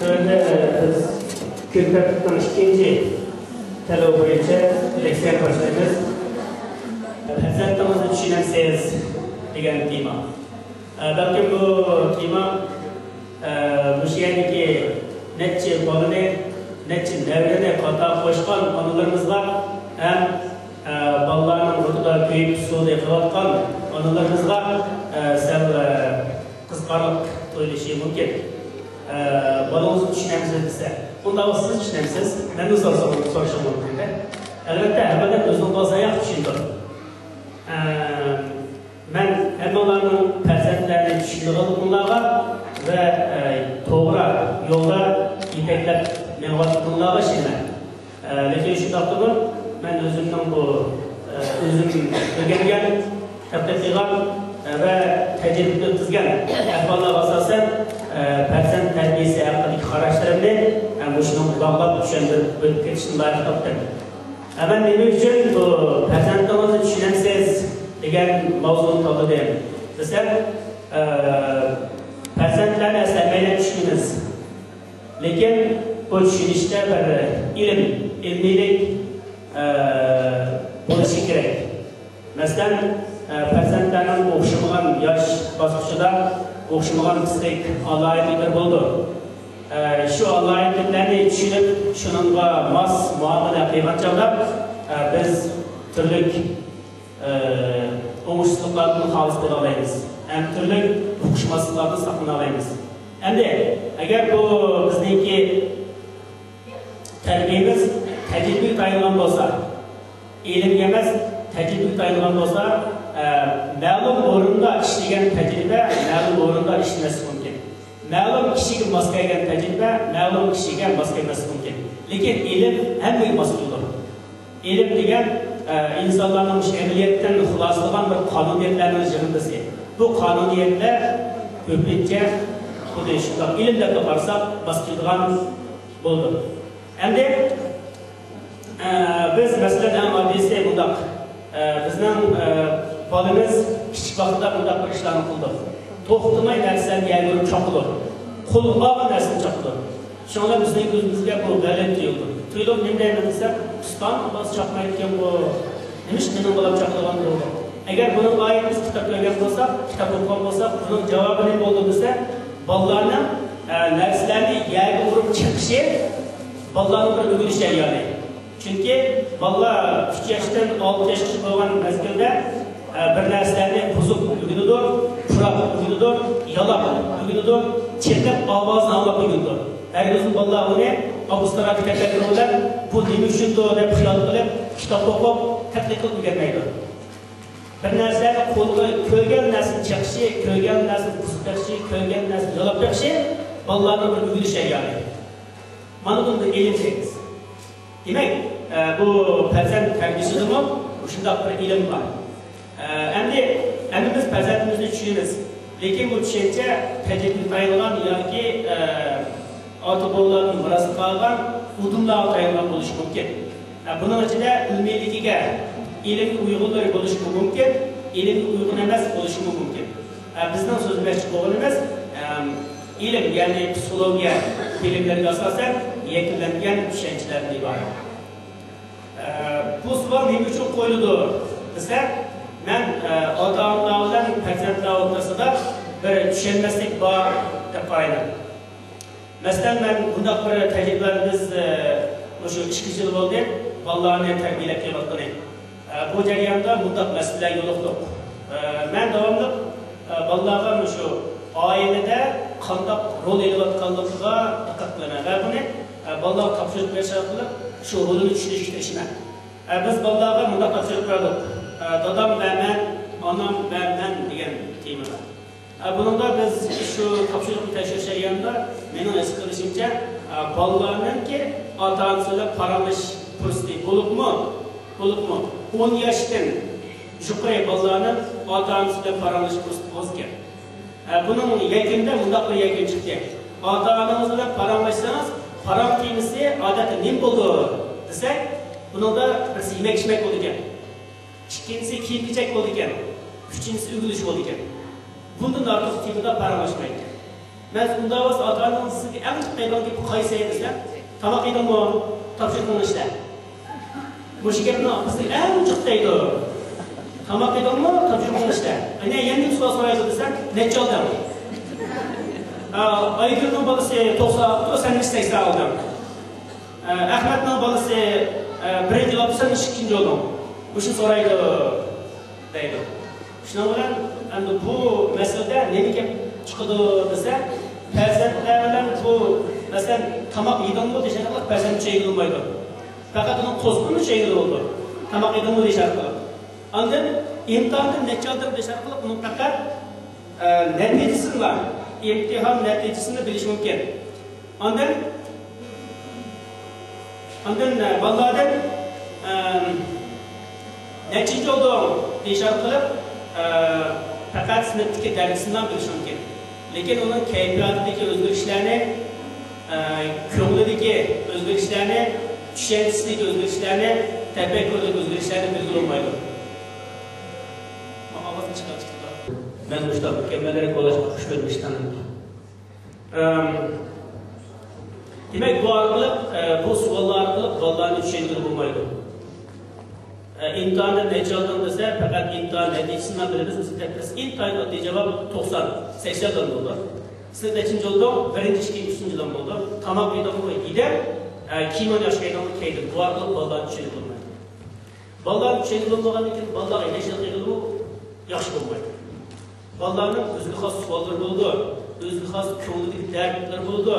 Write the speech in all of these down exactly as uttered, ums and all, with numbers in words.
تۆۋەندە بىز كۈن تەرتىپنىڭ ئىككىنچى تەلىپى بويىچە لېكسىيەنى باشلايمىز. پەرزەنتىڭىزنى چۈشىنەمسىز؟ دېگەن تېما. ئە، بەلكىم بۇ تېما، ئە، مۇشۇ يەردىكى نەچچە بالىنى، نەچچە نەۋرىنى قاتارغا قوشقان ئانىلىرىمىزغا ھەم، ئە، بالىلارنىڭ بۇرنىدا كۆيۈپ سۇدا قېلىۋاتقان ئانىلىرىمىزغا، ئە، سەل، ئە، قىزىقارلىق تۇيۇلۇشى مۇمكىن. ئە، بالىڭىزنى چۈشىنەمسىز دېسە، ئۇنداق سىز چۈشىنەمسىز؟ مەندىن سورىسىڭىز، سورىشىڭىز مۇمكىن. ئەلۋەتتە، ھەممە ئادەم ئۆزىنىڭ بالىسىنى ياخشى چۈشىنىدۇ. ئە، مەن ھەممىڭلارنىڭ پەرزەنتلەرنى چۈشىنىدىغانلىقىڭلارغا ۋە، ئە، توغرا يولدا يېتەكلەپ مېڭىۋاتقىنىڭلارغا ئىشىنىمەن. ئە، لېكىن شۇنداقتىمۇ، مەن ئۆزۈمنىڭ بۇ، ئە، ئۆزۈم ئۆگەنگەن، تەتقىق قىلغان، ئە، ۋە تەجرىبىدىن ئۆتكۈزگەن ئەھۋاللارغا ئاساسەن، ئە، پەرزەنت تەربىيەسى ھەققىدىكى قاراشلىرىمنى، ئە، مۇشۇنىڭغا باغلاپ چۈشەندۈرۈپ ئۆتۈپ كېتىشنى لايىق تاپتىم. ئە، مەن نېمە ئۈچۈن بۇ پەرزەنتىڭىزنى چۈشىنەمسىز دېگەن ماۋزۇنى تاللىدىم دېسەم، ئە، پەرزەنتلەرنى ئەسلى ھەممەيلەن چۈشىنىمىز. لېكىن بۇ چۈشىنىشتە بىر ئىلىم، ئىلمىيلىك، ئە، بولۇشى كېرەك. مەسىلەن، ئە، پەرزەنتلەرنىڭ ئوخشىمىغان ياش باسقۇچىدا ئوخشىمىغان پسىخىك ئالاھىدىلىكلىرى بولىدۇ. ئە، شۇ ئالاھىدىلىكلەرنى چۈشىنىپ، شۇنىڭغا ماس مۇئامىلە قىلغان چاغدا، ئە، بىز تۈرلۈك، ئە، ئوڭۇشسىزلىقلاردىن خالىس بولالايمىز ھەم تۈرلۈك ئۇقۇشماسلىقلاردىن ساقلىنالايمىز. ئەمدى ئەگەر بۇ بىزنىڭكى تەربىيەمىز تەجرىبىگە تايانغان بولسا، ئىلىمگە ئەمەس، تەجرىبىگە تايانغان بولسا، ئە، مەلۇم ئورۇندا ئىشلىگەن تەجرىبە مەلۇم ئورۇندا ئىشلىمەسلىكى مۇمكىن. مەلۇم كىشىگە ماس كەلگەن تەجرىبە مەلۇم كىشىگە ماس كەلمەسلىكى مۇمكىن. لېكىن ئىلىم ھەممىگە ماس كېلىدۇ. ئىلىم دېگەن، ئە، ئىنسانلارنىڭ مۇشۇ ئەمەلىيەتتىن خۇلاسىلىغان بىر قانۇنىيەتلەرنىڭ يىغىندىسى. بۇ قانۇنىيەتلەر كۆپىنچە خۇددى شۇنداق ئىلىم دەپلا قارىساق، ماس كېلىدىغان بولىدۇ. ئەمدى، ئە، بىز، مەسىلەن، ئەڭ ئاددىيسى مۇنداق. ئە، بىزنىڭ، ئە، بالىمىز كىچىك ۋاقىتتا مۇنداق بىر ئىشلارنى قىلىدۇ. توختىماي نەرسىلەرنى يەرگە ئۇرۇپ چاقىدۇ. قولىغا ئالغان نەرسىنى چاقىدۇ. شۇڭا بىزنىڭ كۆزىمىزگە بۇ غەلىتە تۇيۇلىدۇ. تۇيۇلۇپ نېمە دەيمىز دېسەك، ئۇستام بالىسى چاقمايدىكەن بۇ. نېمىشقا مېنىڭ بالام چاقىدىغان بولدى؟ ئەگەر بۇنىڭغا ئائىت بىز كىتاب كۆرگەن بولساق، كىتاب ئوقۇغان بولساق، بۇنىڭ جاۋابى نېمە بولىدۇ دېسە، بالىلارنىڭ، ئە، نەرسىلەرنى يەرگە ئۇرۇپ چېقىشى بالىلارنىڭ بىر ئۆگىنىش جەريانى. چۈنكى بالىلار ئۈچ ياشتىن ئالتە ياشقىچە بولغان مەزگىلدە، ئە، بىر نەرسىلەرنى بۇزۇپ ئۆگىنىدۇ، پۇراپ ئۆگىنىدۇ، يالاپ ئۆگىنىدۇ، چېقىپ ئاۋازىنى ئاڭلاپ ئۆگىنىدۇ. ھەرگىزمۇ بالىلار ئۇنى ئابستراكت تەپەككۇر بىلەن بۇ نېمە ئۈچۈندۇر دەپ خىيال قىلىپ، كىتاب ئوقۇپ، تەتقىق قىلىپ ئۆگەنمەيدۇ. بىر نەرسىلەرنى قولىغا كۆرگەن نەرسىنى چېقىشى، كۆرگەن نەرسىنى بۇزۇپ بېقىشى، كۆرگەن نەرسىنى يالاپ بېقىشى بالىلارنىڭ بىر ئۆگىنىش جەريانى. مانا بۇنى بىر ئىلىم دەيمىز. دېمەك، ئە، بۇ پەرزەنت تەربىيىسىدىمۇ مۇشۇنداق بىر ئىلىم بار. ئە، ئەمدى ھەممىمىز پەرزەنتىمىزنى چۈشىنىمىز. لېكىن بۇ چۈشەنچە تەجرىبىگە تايانغان ياكى، ئە، ئاتا-بوۋىلاردىن مىراس قالغان ئۇدۇملارغا تايانغان بولۇشى مۇمكىن. ئە، بۇنىڭ ئىچىدە ئىلمىيلىكىگە ئىلىمگە ئۇيغۇنلىرى بولۇشىمۇ مۇمكىن، ئىلىمگە ئۇيغۇن ئەمەس بولۇشىمۇ مۇمكىن. ئە، بىزنىڭ سۆزلىمەكچى بولغىنىمىز، ئەم، ئىلىم، يەنى پسىخولوگىيە بىلىملىرىگە ئاساسەن يەكۈنلەنگەن چۈشەنچىلەردىن ئىبارەت. ئە، بۇ سوئال نېمە ئۈچۈن قويۇلىدۇ دېسە، مەن، ئە، ئاتا-ئانىلار بىلەن پەرزەنتلەر ئوتتۇرىسىدا بىر چۈشەنمەسلىك بار دەپ قارايمەن. مەسىلەن، مەن بۇنداق بىر تەجرىبىلەرنى بىز، ئە، مۇشۇ ئىككى يىل بولدى بالىلارنى تەربىيەلەپ كېلىۋاتقىنى. ئە، بۇ جەرياندا مۇنداق مەسىلىلەرگە يولۇقتۇق. ئە، مەن داۋاملىق، ئە، بالىلارغا مۇشۇ ئائىلىدە قانداق رول ئېلىۋاتقانلىقىغا دىققەت قىلىمەن ۋە بۇنى، ئە، بالىلارغا تاپشۇرۇق بېرىش ئارقىلىق شۇ رولىنى چۈشىنىشكە تىرىشىمەن. ئە، بىز بالىلارغا مۇنداق تاپشۇرۇق بەردۇق. ئە، دادام ۋە مەن، ئانام ۋە مەن دېگەن تېمىدا. ئە، بۇنىڭدا بىز شۇ تاپشۇرۇقنى تەكشۈرۈش جەريانىدا مېنىڭ ھېس قىلىشىمچە، ئە، بالىلارنىڭكى ئاتا-ئانىسى بىلەن پاراڭلىشىش پۇرسىتى بولۇپمۇ، بولۇپمۇ ئون ياشتىن يۇقىرى بالىلارنىڭ ئاتا-ئانىسى بىلەن پاراڭلىشىش پۇرسىتى ئاز ئىكەن. ئە، بۇنىڭ يەكۈنىدە مۇنداق بىر يەكۈن چىقتى. ئاتا-ئانىڭىز بىلەن پاراڭلاشسىڭىز، پاراڭ تېمىسى ئادەتتە نېمە بولىدۇ دېسەك، بۇنىڭدا بىرسى يېمەك-ئىچمەك بولىدىكەن. ئىككىنچىسى كىيىم-كېچەك بولىدىكەن، ئۈچىنچىسى ئۆگىنىش بولىدىكەن. بۇندىن ئارتۇق تېمىدا پاراڭلاشمايدىكەن. مەن ئۇنداق بولسا ئاتا-ئانىنىڭ سىزگە ئەڭ جىق دەيدىغان گېپى قايسى دېسەم، تاماق يېدىڭمۇ؟ تاپشۇرۇقۇڭنى ئىشلە. مۇشۇ گەپنى بىزگە ئەڭ جىق دەيدۇ. تاماق يېدىڭمۇ؟ تاپشۇرۇقۇڭنى ئىشلە. ئەنە يەنە سوئال سورايدۇ دېسەم، نەچچە ئالدىڭ؟ ئا، ئايگۈلنىڭ بالىسى توقسان ئاپتۇ، سەن نەچچە سەكسەن ئالدىڭ؟ ئا، ئەخمەتنىڭ بالىسى، ئا، بىرىنچى ئاپتۇ، سەن ئىككىنچى بولدۇڭ. مۇشۇ سورايدۇ دەيدۇ. شۇنىڭ بىلەن ئەمدى بۇ مەسىلىدە نېمە گەپ چىقىدۇ دېسە، پەرزەنتلەر بىلەن بۇ، مەسىلەن، تاماق يېدىڭمۇ دېيىش ئارقىلىق پەرزەنت چۈشەنگىلى بولمايدۇ. پەقەت ئۇنىڭ قوزغىقىنى چۈشەنگىلى بولىدۇ. تاماق يېدىڭمۇ دېيىش ئارقىلىق. ئاندىن ئىمتىھاندىن نەچچە ئالدىڭ دېيىش ئارقىلىق ئۇنىڭ پەقەت، ئە، نەتىجىسىنىلا، ئىمتىھان نەتىجىسىنى بىلىش مۇمكىن. ئاندىن، ئاندىن، ئە، بالىلاردىن، ئە، نەچچىنچى بولدۇڭ دېيىش ئارقىلىق، ئە، پەقەت سىنىپتىكى دەرىجىسىنىلا بىلىش مۇمكىن. لېكىن ئۇنىڭ كەيپىياتىدىكى ئۆزگىرىشلەرنى، ئە، كۆڭلىدىكى ئۆزگىرىشلەرنى، چۈشەنچىسىدىكى ئۆزگىرىشلەرنى، تەپەككۇرىدىكى ئۆزگىرىشلەرنى بىلگىلى بولمايدۇ. ماڭا ئاۋازنى چىقىرىپ چىقتى. مەن مۇشۇنداق مۇكەممەللەرگە بولۇشقا خۇش كۆرمىشتىن ئەم، دېمەك، بۇ ئارقىلىق، ئە، بۇ سوئاللار ئارقىلىق بالىلارنى چۈشەنگىلى بولمايدۇ. ئە، ئىمتىھاندا نەچچە ئالدىڭ دېسە، پەقەت ئىمتىھان نەتىجىسىنى بىلىمىز، بىز دەپ بىلىمىز. ئىنتايىن ئاددىي جاۋاب توقسان، سەكسەن بولىدۇ. سىز نەچچىنچى بولدۇڭ؟ بىرىنچى، ئىككىنچى، ئۈچىنچى بولدۇڭ. تاماق يېدىڭمۇ؟ يېدىم. ئە، كىيىم ئويناشقا كەلدىڭمۇ؟ كەلدىم. بۇ ئارقىلىق بالىلارنى چۈشەنگىلى بولمايدۇ. بالىلارنى چۈشەنگىلى بولمىغاندىن كېيىن بالىلارغا يېتەكچىلىك قىلغىلىمۇ ياخشى بولمايدۇ. بالىلارنىڭ ئۆزىگە خاس سوئاللىرى بولىدۇ، ئۆزىگە خاس كۆڭلىدىكى دەردلىرى بولىدۇ،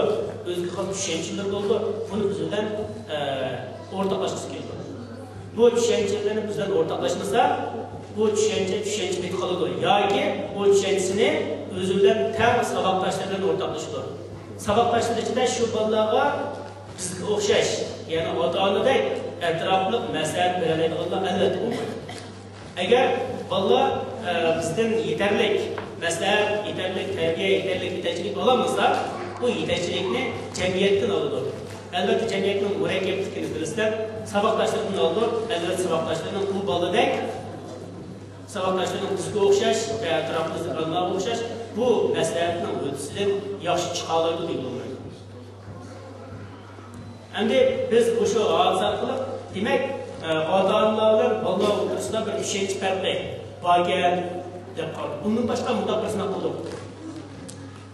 ئۆزىگە خاس چۈشەنچىلىرى بولىدۇ. بۇنى بىز بىلەن، ئە، ئورتاقلاشقۇسى كېلىدۇ. بۇ چۈشەنچىلەرنى بىز بىلەن ئورتاقلاشمىسا، بۇ چۈشەنچە چۈشەنچە بولۇپ قالىدۇ. ياكى بۇ چۈشەنچىسىنى ئۆزى بىلەن تەڭ ساۋاقداشلىرى بىلەن ئورتاقلىشىدۇ. ساۋاقداشلىرى ئىچىدە شۇ بالىلارغا بىزگە ئوخشاش، يەنى ئاتا-ئانىدەك ئەتراپلىق مەسلىھەت بېرەلەيدىغانلار ئەلۋەتتە بولمايدۇ. ئەگەر بالىلار، ئە، بىزدىن يېتەرلىك مەسلىھەت، يېتەرلىك تەربىيە، يېتەرلىك يېتەكچىلىك ئالالمىسا، بۇ يېتەكچىلىكنى جەمئىيەتتىن ئالىدۇ. ئەلۋەتتە، جەمئىيەتنىڭ مۇرەككەپلىكىنى بىلىسىلەر، ساۋاقداشلىرىدىن ئالىدۇ. ئەلۋەتتە، ساۋاقداشلىرىنىڭ ئۇ بالىدەك، ساۋاقداشلىرىنىڭ بىزگە ئوخشاش ۋە ئەتراپىمىزدىكى بالىلارغا ئوخشاش بۇ مەسلىھەتنىڭ ھۆددىسىدىن ياخشى چىقالايدۇ دېگىلى بولمايدۇ. ئەمدى بىز مۇشۇ ھادىسە ئارقىلىق، دېمەك، ئاتا-ئانىلار بىلەن بالىلار ئوتتۇرىسىدا بىر چۈشەنچە پەرقى باركەن دەپ قالدۇق. ئۇندىن باشقا مۇنداق بىر سىناق قىلدۇق.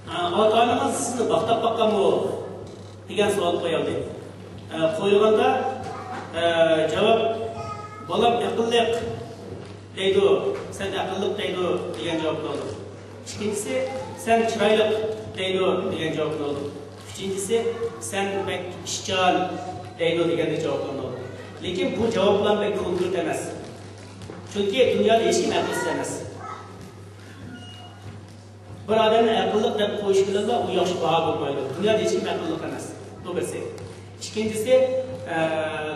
ئاتا-ئانىڭىز سىزنى ماختاپ باققانمۇ دېگەن سوئال قويۇلدى. قويغاندا، جاۋاب، بالام ئەقىللىق دەيدۇ، سەن ئەقىللىق دەيدۇ دېگەن جاۋابنى ئالدۇق. ئىككىنچىسى، سەن چىرايلىق دەيدۇ دېگەن جاۋابنى ئالدۇق. ئۈچىنچىسى، سەن بەك ئىشچان دەيدۇ دېگەندەك جاۋابلارنى ئالدۇق. لېكىن بۇ جاۋابلار بەك كونكرېت ئەمەس. چۈنكى دۇنيادا ھېچكىم ئەقىلسىز ئەمەس. بىر ئادەمنى ئەقىللىق دەپ قويۇش بىلەنلا ئۇ ياخشى باھا بولمايدۇ. دۇنيادا ھېچكىم ئەقىللىق ئەمەس. بۇ بىرسى. ئىككىنچىسى، ئە،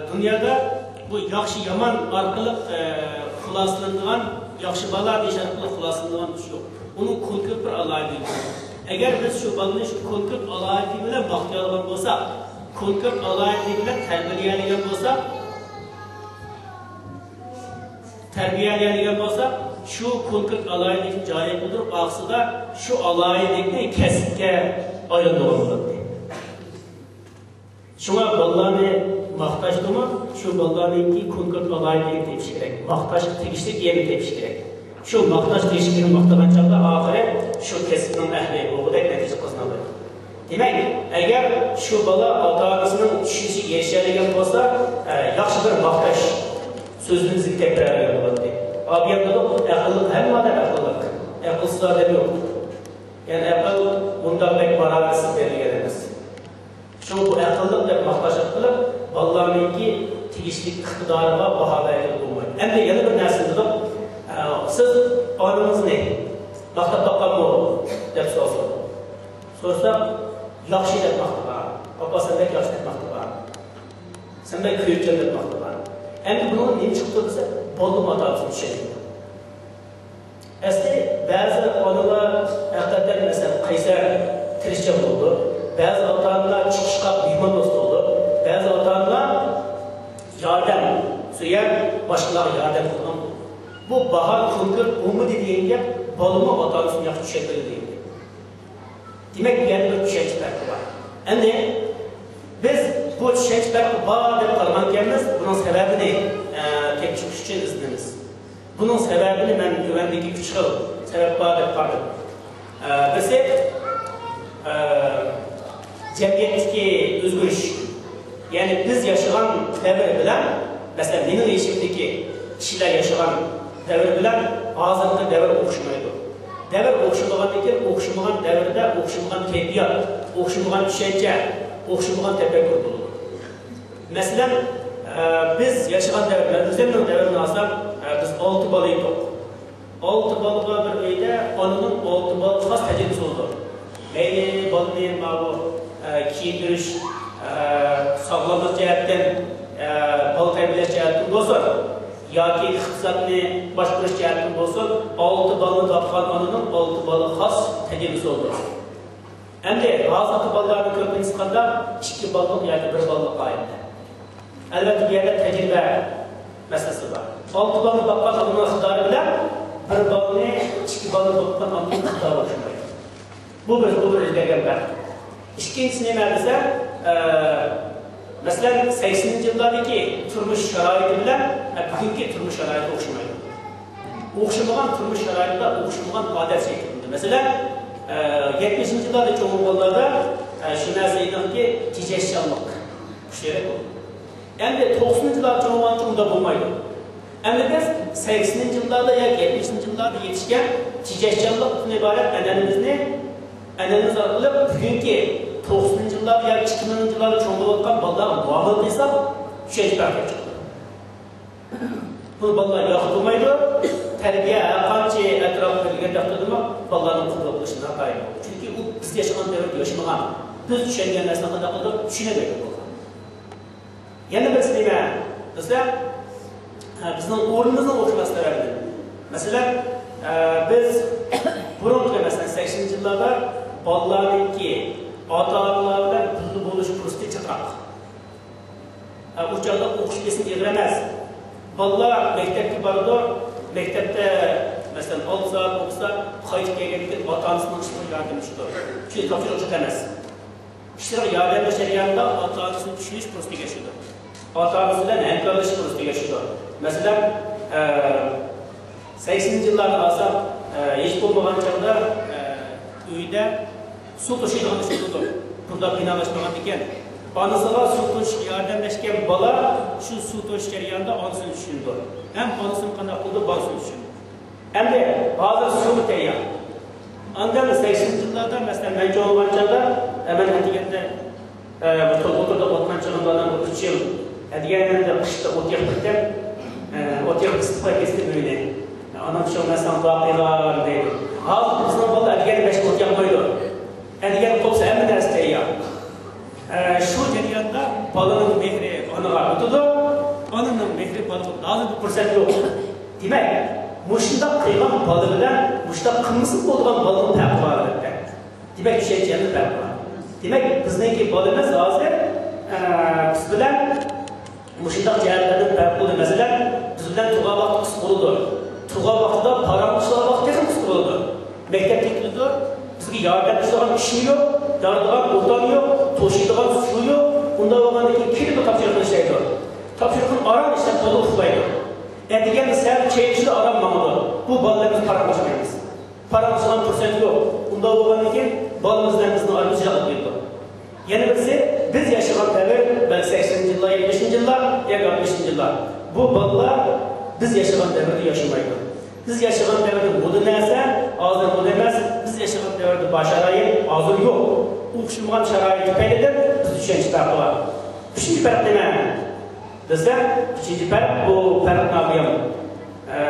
دۇنيادا بۇ ياخشى يامان ئارقىلىق، ئە، خۇلاسىلىنىدىغان، ياخشى بالا دېيىش ئارقىلىق خۇلاسىلىنىدىغان ئىش يوق. ئۇنىڭ كونكرېت بىر ئالاھىدىلىكى. ئەگەر بىز شۇ بالىنى شۇ كونكرېت ئالاھىدىلىكى بىلەن ماختىيالىغان بولساق، كونكرېت ئالاھىدىلىكى بىلەن تەربىيەلىگەن بولساق، تەربىيەلىگەن بولساق، شۇ كونكرېت ئالاھىدىلىكنى جارى قىلدۇرۇپ، ئارقىسىدا شۇ ئالاھىدىلىكنى كەسىپكە ئايلاندۇرغىلى بولاتتى. شۇڭا بالىلارنى ماختاشتىمۇ شۇ بالىلارنىڭكى كونكرېت ئالاھىدىلىكىنى تېپىش كېرەك. ماختاشقا تېگىشلىك يەرنى تېپىش كېرەك. شۇ ماختاش تېگىشلىكىنى ماختىغان چاغدا ئاخىرى شۇ كەسىپنىڭ ئەھلى بولغۇدەك نەتىجە قازىنالايدۇ. دېمەك، ئەگەر شۇ بالا ئاتا-ئانىسىنىڭ چۈشىنىشىگە ئېرىشەلىگەن بولسا، ئە، ياخشى بىر ماختاش سۆزىنى بىزگە كەلتۈرەلىگەن بولاتتى. ئابىيەم دېدۇق، ئەقىللىق، ھەممە ئادەم ئەقىللىق. ئەقىلسىز ئادەم يوق. يەنى ئەقىل مۇنداق بەك باراۋەرسىز بېرىلگەن ئەمەس. شۇڭا بۇ ئەقىللىق دەپ ماختاش ئارقىلىق بالىلارنىڭكى تېگىشلىك ئىقتىدارىغا باھا بەرگىلى بولمايدۇ. ئەمدى يەنە بىر نەرسىنى دېدۇق. ئە، سىز ئانىڭىزنى ماختاپ باققانمۇ دەپ سوئال سورىدى. سورىساق، ياخشى دەپ ماختىغان. ئاپا، سەن بەك ياخشى دەپ ماختىغان. سەن بەك كۆيۈكچان دەپ ماختىغان. ئەمدى بۇنىڭدىن نېمە چىقىپتۇ دېسە، بالىنىمۇ ئاتا-ئانىسىنى چۈشەنمەيدۇ. ئەسلى بەزى ئانىلار ھەقىقەتەن، مەسىلەن، قەيسەر، تىرىشچان بولىدۇ. بەزى ئاتا-ئانىلار چىقىشقاق، مېھماندوست بولىدۇ. بەزى ئاتا-ئانىلار ياردەم سۆيەر، باشقىلارغا ياردەم قىلىدىغان بولىدۇ. بۇ باھا كونكرېت بولمىدى دېگەن گەپ، بالىمۇ ئاتا-ئانىسىنى ياخشى چۈشەنمەيدۇ دېگەن گەپ. دېمەك، بۇ يەردە بىر چۈشەنچە پەرقى بار. ئەمدى بىز بۇ چۈشەنچە پەرقى بار دەپ قارىغانىكەنمىز، بۇنىڭ سەۋەبىنى، ئە، تېپىشىش ئۈچۈن ئىزدىنىمىز. بۇنىڭ سەۋەبىنى مەن تۆۋەندىكى ئۈچ خىل سەۋەب بار دەپ قارىدىم. ئە، بىرسى، ئە، جەمئىيەتتىكى ئۆزگىرىش. يەنى بىز ياشىغان دەۋر بىلەن، مەسىلەن، مېنىڭ يېشىمدىكى كىشىلەر ياشىغان دەۋر بىلەن ھازىرقى دەۋر ئوخشىمايدۇ. دەۋر ئوخشىمىغاندىن كېيىن، ئوخشىمىغان دەۋردە ئوخشىمىغان كەيپىيات، ئوخشىمىغان چۈشەنچە، ئوخشىمىغان تەپەككۇر بولىدۇ. مەسىلەن، ئە، بىز ياشىغان دەۋر، مەن ئۆزۈمنىڭ دەۋرىنى ئالسام، ئە، بىز ئالتە بالا ئىدۇق. ئالتە بالىغا بىر ئۆيدە ئانىنىڭ ئالتە بالىغا خاس تەجرىبىسى بولىدۇ. مەيلى بالىنى ماۋۇ، ئە، كىيىندۈرۈش، ئە، ساغلاملىق جەھەتتىن، ئە، بالا تەربىيەلەش جەھەتتىن بولسۇن، ياكى ئىقتىسادنى باشقۇرۇش جەھەتتىن بولسۇن، ئالتە بالىنى باققان ئانىنىڭ ئالتە بالىغا خاس تەجرىبىسى بولىدۇ. ئەمدى ھازىرقى بالىلارنىڭ كۆپىنچىسى قانداق؟ ئىككى بالىلىق ياكى بىر بالىلىق ئائىلىدە. ئەلۋەتتە، بۇ يەردە تەجرىبە مەسىلىسى بار. ئالتە بالىنى باققان ئانىنىڭ ئىقتىدارى بىلەن بىر بالىنى، ئىككى بالىنى باققان ئانىنىڭ ئىقتىدارى ئوخشىمايدۇ. بۇ بىر، بۇ بىر ئۆزگەرگەن پەرق. ئىككىنچىسى نېمە دېسە، ئە، مەسىلەن، سەكسىنىنچى يىللاردىكى تۇرمۇش شارائىتى بىلەن، ئە، بۈگۈنكى تۇرمۇش شارائىتى ئوخشىمايدۇ. ئوخشىمىغان تۇرمۇش شارائىتىدا ئوخشىمىغان ئادەت شەكىللىنىدۇ. مەسىلەن، ئە، يەتمىشىنچى يىللاردا چوڭ بولغانلاردا، ئە، شۇ نەرسە ئېنىقكى، تېجەشچانلىق كۈچلۈك بولىدۇ. ئەمدى توقسىنىنچى يىللاردا چوڭ بولغانچە ئۇنداق بولمايدۇ. ئەمدى بىز سەكسىنىنچى يىللاردا ياكى يەتمىشىنچى يىللاردا يېتىشكەن تېجەشچانلىقتىن ئىبارەت ئەنئەنىمىزنى، ئەنئەنىمىز ئارقىلىق بۈگۈنكى توقسىنىنچى يىللاردا ياكى ئىككى مىڭىنچى يىللاردا چوڭ بولۇۋاتقان بالىلارغا مۇئامىلە قىلساق، چۈشەنچە پەرقى چىقىدۇ. بۇنى بالىلار ياقتۇرمايدۇ. تەربىيە ھەرقانچە ئەتراپقا بېرىلگەن تەقدىردىمۇ بالىلارنىڭ قوبۇل قىلىشى ناتايىن بولىدۇ. چۈنكى ئۇ بىز ياشىغان دەۋردە ياشىمىغان، بىز چۈشەنگەن نەرسىنى قانداق قىلىدۇ، چۈشىنەلمەيدۇ بالىلار. يەنە بىرسى نېمە دېسە، ھە، بىزنىڭ ئورنىمىزنىڭ ئوخشىماسلىقى سەۋەبىدىن. مەسىلەن، ئە، بىز بۇرۇنقى، مەسىلەن، سەكسىنىنچى يىللاردا بالىلارنىڭكى ئاتا-ئانىلار بىلەن بىللە بولۇش پۇرسىتى جىقراق. ئە، ئۇ چاغدا ئوقۇش بېسىمى ئېغىر ئەمەس. بالىلار مەكتەپكە بارىدۇ، مەكتەپتە، مەسىلەن، ئالتە سائەت ئوقۇسا، قايتىپ كەلگەندىن كېيىن ئاتا-ئانىسىنىڭ ئىشلىرىغا ياردەملىشىدۇ. چۈنكى تاپشۇرۇق جىق ئەمەس. ئىشلىرىغا ياردەملەش جەريانىدا ئاتا-ئانىسىنى چۈشىنىش پۇرسىتىگە ئېرىشىدۇ. ئاتا-ئانىسى بىلەن ھەمكارلىشىش پۇرسىتىگە ئېرىشىدۇ. مەسىلەن، ئە، سەكسىنىنچى يىللارنى ئالساق، ئە، ھېچ بولمىغان چاغدا، ئە، ئۆيدە سۇ توشۇيدىغان ئىش بولىدۇ. بۇنداق بىنالاشمىغان ئىكەن. ئانىسىغا سۇ توشۇشقا ياردەملەشكەن بالا شۇ سۇ توشۇش جەريانىدا ئانىسىنى چۈشىنىدۇ. ھەم ئانىسىمۇ قانداق قىلىدۇ، بالىسىنى چۈشىنىدۇ. ئەمدى ھازىر سۇمۇ تەييار. ئاندىن سەكسىنىنچى يىللاردا، مەسىلەن، مەن چوڭ بولغان چاغدا، ئە، مەن ئەتىگەندە، ئە، بۇ تولغا تۇردۇق ئوتقان چىغىندىلارنىڭ بىر ئۈچ يىل ئەتىگەندە قىشتا ئوت يېقىپ كەتتىم. ئە، ئوت يېقىپ ئىسسىپ كەتتىم ئۆينى. ئانام شۇ مەن ساڭا دۇئا قىلغان دەيدۇ. ھازىر بىزنىڭ بالىلار ئەتىگەندە بەش ئوت ياقمايدۇ. ئەتىگەندە قوپسا ھەممە نەرسە تەييار. ئە، شۇ جەرياندا بالىنىڭ مېھرى ئانىغا ئۆتىدۇ، ئانىنىڭ مېھرى بالىغا لازىم بىر پۇرسەت يوق. دېمەك، مۇشۇنداق قىلغان بالا بىلەن مۇشۇنداق قىلمىسا بولىدىغان بالىنىڭ پەرقى بار، ئەلۋەتتە. دېمەك، چۈشەنچىدە پەرق بار. دېمەك، بىزنىڭكى بالىمىز ھازىر، ئە، بىز بىلەن مۇشۇنداق جەھەتلەردىن پەرق قىلىدۇ. مەسىلەن، بىز بىلەن تۇرغان ۋاقتى قىسقا بولىدۇ. تۇرغان ۋاقتىدا پاراڭلىشىدىغان ۋاقتى تېخىمۇ قىسقا بولىدۇ. مەكتەپتە كېلىدۇ، بىزگە ياردەم قىلىدىغان كىشىمۇ يوق، يارىدىغان ئوتام يوق، توشۇيدىغان سۇ يوق. ئۇنداق بولغاندىن كېيىن كېلىپلا تاپشۇرۇقنى ئىشلەيدۇ. تاپشۇرۇقنى ئاران ئىشلەپ، قولىغا ئۇخلايدۇ. ئەتىگەندە سەل چاي ئىچىدۇ، ئاران ماڭىدۇ. بۇ بالىلار بىز پاراڭلاشمايمىز. پاراڭلىشىدىغان پۇرسەت يوق. ئۇنداق بولغاندىن كېيىن بالىمىز بىلەن بىزنىڭ ئارىمىز يىراقلاپ كېتىدۇ. يەنە بىرسى، بىز ياشىغان دەۋر، بەلكى سەكسىنىنچى يىللار، يەتمىشىنچى يىللار ياكى ئاتمىشىنچى يىللار. بۇ بالىلار بىز ياشىغان دەۋردە ياشىمايدۇ. بىز ياشىغان دەۋردە مودا نەرسە ھازىر مودا ئەمەس، بىز ياشىغان دەۋردە بار شارائىت ھازىر يوق. ئوخشىمىغان شارائىت تۈپەيلىدىن بىزدە چۈشەنچە پەرقى بار. ئۈچىنچى پەرق نېمە دېسە، ئۈچىنچى پەرق، بۇ پەرق ناھايىتى، ئە،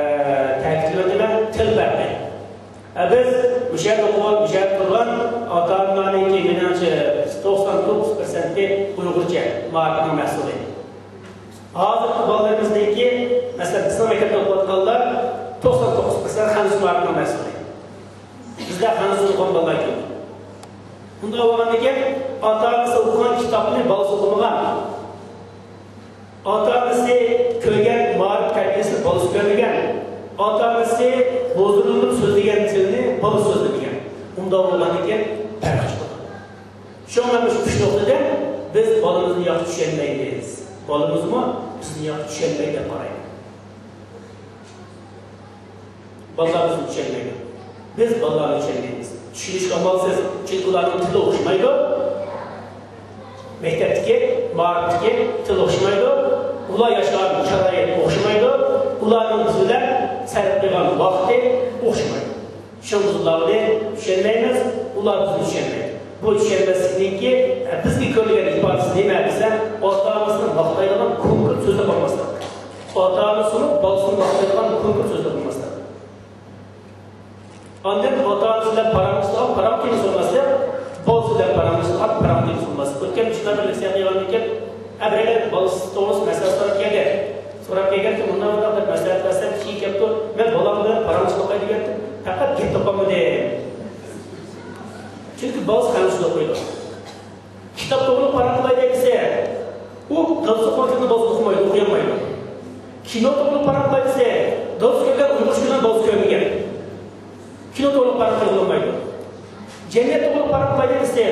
تەكىتلەپ ئۆتىمەن، تىل پەرقى. ئە، بىز مۇشۇ يەردە ئوقۇغان، مۇشۇ يەردە تۇرغان ئاتا-ئانىلارنىڭكى، مېنىڭچە، توقسان توققۇز پىرسەنتى ئۇيغۇرچە مائارىپنىڭ مەھسۇلى. ھازىرقى بالىلىرىمىزنىڭكى، مەسىلەن، بىزنىڭ مەكتەپتە ئوقۇۋاتقانلار توقسان توققۇز پىرسەنت خەنزۇ مائارىپنىڭ مەھسۇلى. بىزدە خەنزۇ ئوقۇغان بالىلار كەم. بۇنداق بولغاندىكىن، ئاتا-ئانىسى ئوقۇغان كىتابنى بالىسى ئوقۇمىغان. ئاتا-ئانىسى كۆرگەن مائارىپ تەربىيەسىنى بالىسى كۆرمىگەن. ئاتا-ئانىسى ھۇزۇرلىنىپ سۆزلىگەن تىلنى بالىسى سۆزلىمىگەن. ئۇنداق بولغاندىكىن، پەرق چىقىدۇ. شۇڭا مەن مۇشۇ ئۈچ نۇقتىدىن بىز بالىمىزنى ياخشى چۈشەنمەيمىز. بالىمىزمۇ بىزنى ياخشى چۈشەنمەيدۇ دەپ قارايمەن. بالىلار بىزنى چۈشەنمەيدۇ. بىز بالىلارنى چۈشەنمەيمىز. چۈشىنىشكە ئامالسىز. چۈنكى ئۇلارنىڭ تىلى ئوخشىمايدۇ. مەكتەپتىكى، مائارىپتىكى تىل ئوخشىمايدۇ. ئۇلار ياشىغان شارائىت ئوخشىمايدۇ. ئۇلارنىڭ بىز بىلەن سەرپ قىلغان ۋاقتى ئوخشىمايدۇ. شۇڭا بىز ئۇلارنى چۈشەنمەيمىز، ئۇلار بىزنى چۈشەنمەيدۇ. بۇ چۈشەنمەسلىكنىڭكى، ئە، بىزگە كۆرۈنگەن ئىپادىسى نېمە دېسە، ئاتا-ئانىسىنى ماختايدىغان كونكرېت سۆزلەر بولماسلىق. ئاتا-ئانىسىمۇ بالىسىنى ماختايدىغان كونكرېت سۆزلەر بولماسلىق. ئاندىن ئاتا-ئانىسى بىلەن پاراڭلىشىدىغان پاراڭ تېمىسى بولماسلىق، بالىسى بىلەن پاراڭلىشىدىغان پاراڭ تېمىسى بولماسلىق. ئۆتكەن كۈنلەردە بىر نەسىھەت قىلغاندىكىن، ھە، بىرەيلەن بالىسى توغرىسىدا مەسلىھەت سوراپ كەلدى. سوراپ كەلگەندىكىن، مۇنداق، مۇنداق دەپ مەسلىھەت بەرسەم، كېيىن كەپتۇ، مەن بالام بىلەن پاراڭلىشىپ باقاي دېگەنتىم، پەقەت گەپ تاپالمىدىم. چۈنكى بالىسى خەنزۇچە ئوقۇيدۇ. كىتاب توغرىلىق پاراڭ قىلاي دېسە، ئۇ دادىسى ئوقۇغان كىتابنى بالىسى ئوقۇمايدۇ، ئوقۇيالمايدۇ. كىنو توغرىلىق پاراڭ قىلاي دېسە، دادىسى كۆرگەن ئۇيغۇرچە كىنونى بالىسى كۆرمىگەن. كىنو توغرىلىق پاراڭ قىلالمايدۇ. جەمئىيەت توغرىلىق پاراڭ قىلاي دېسە،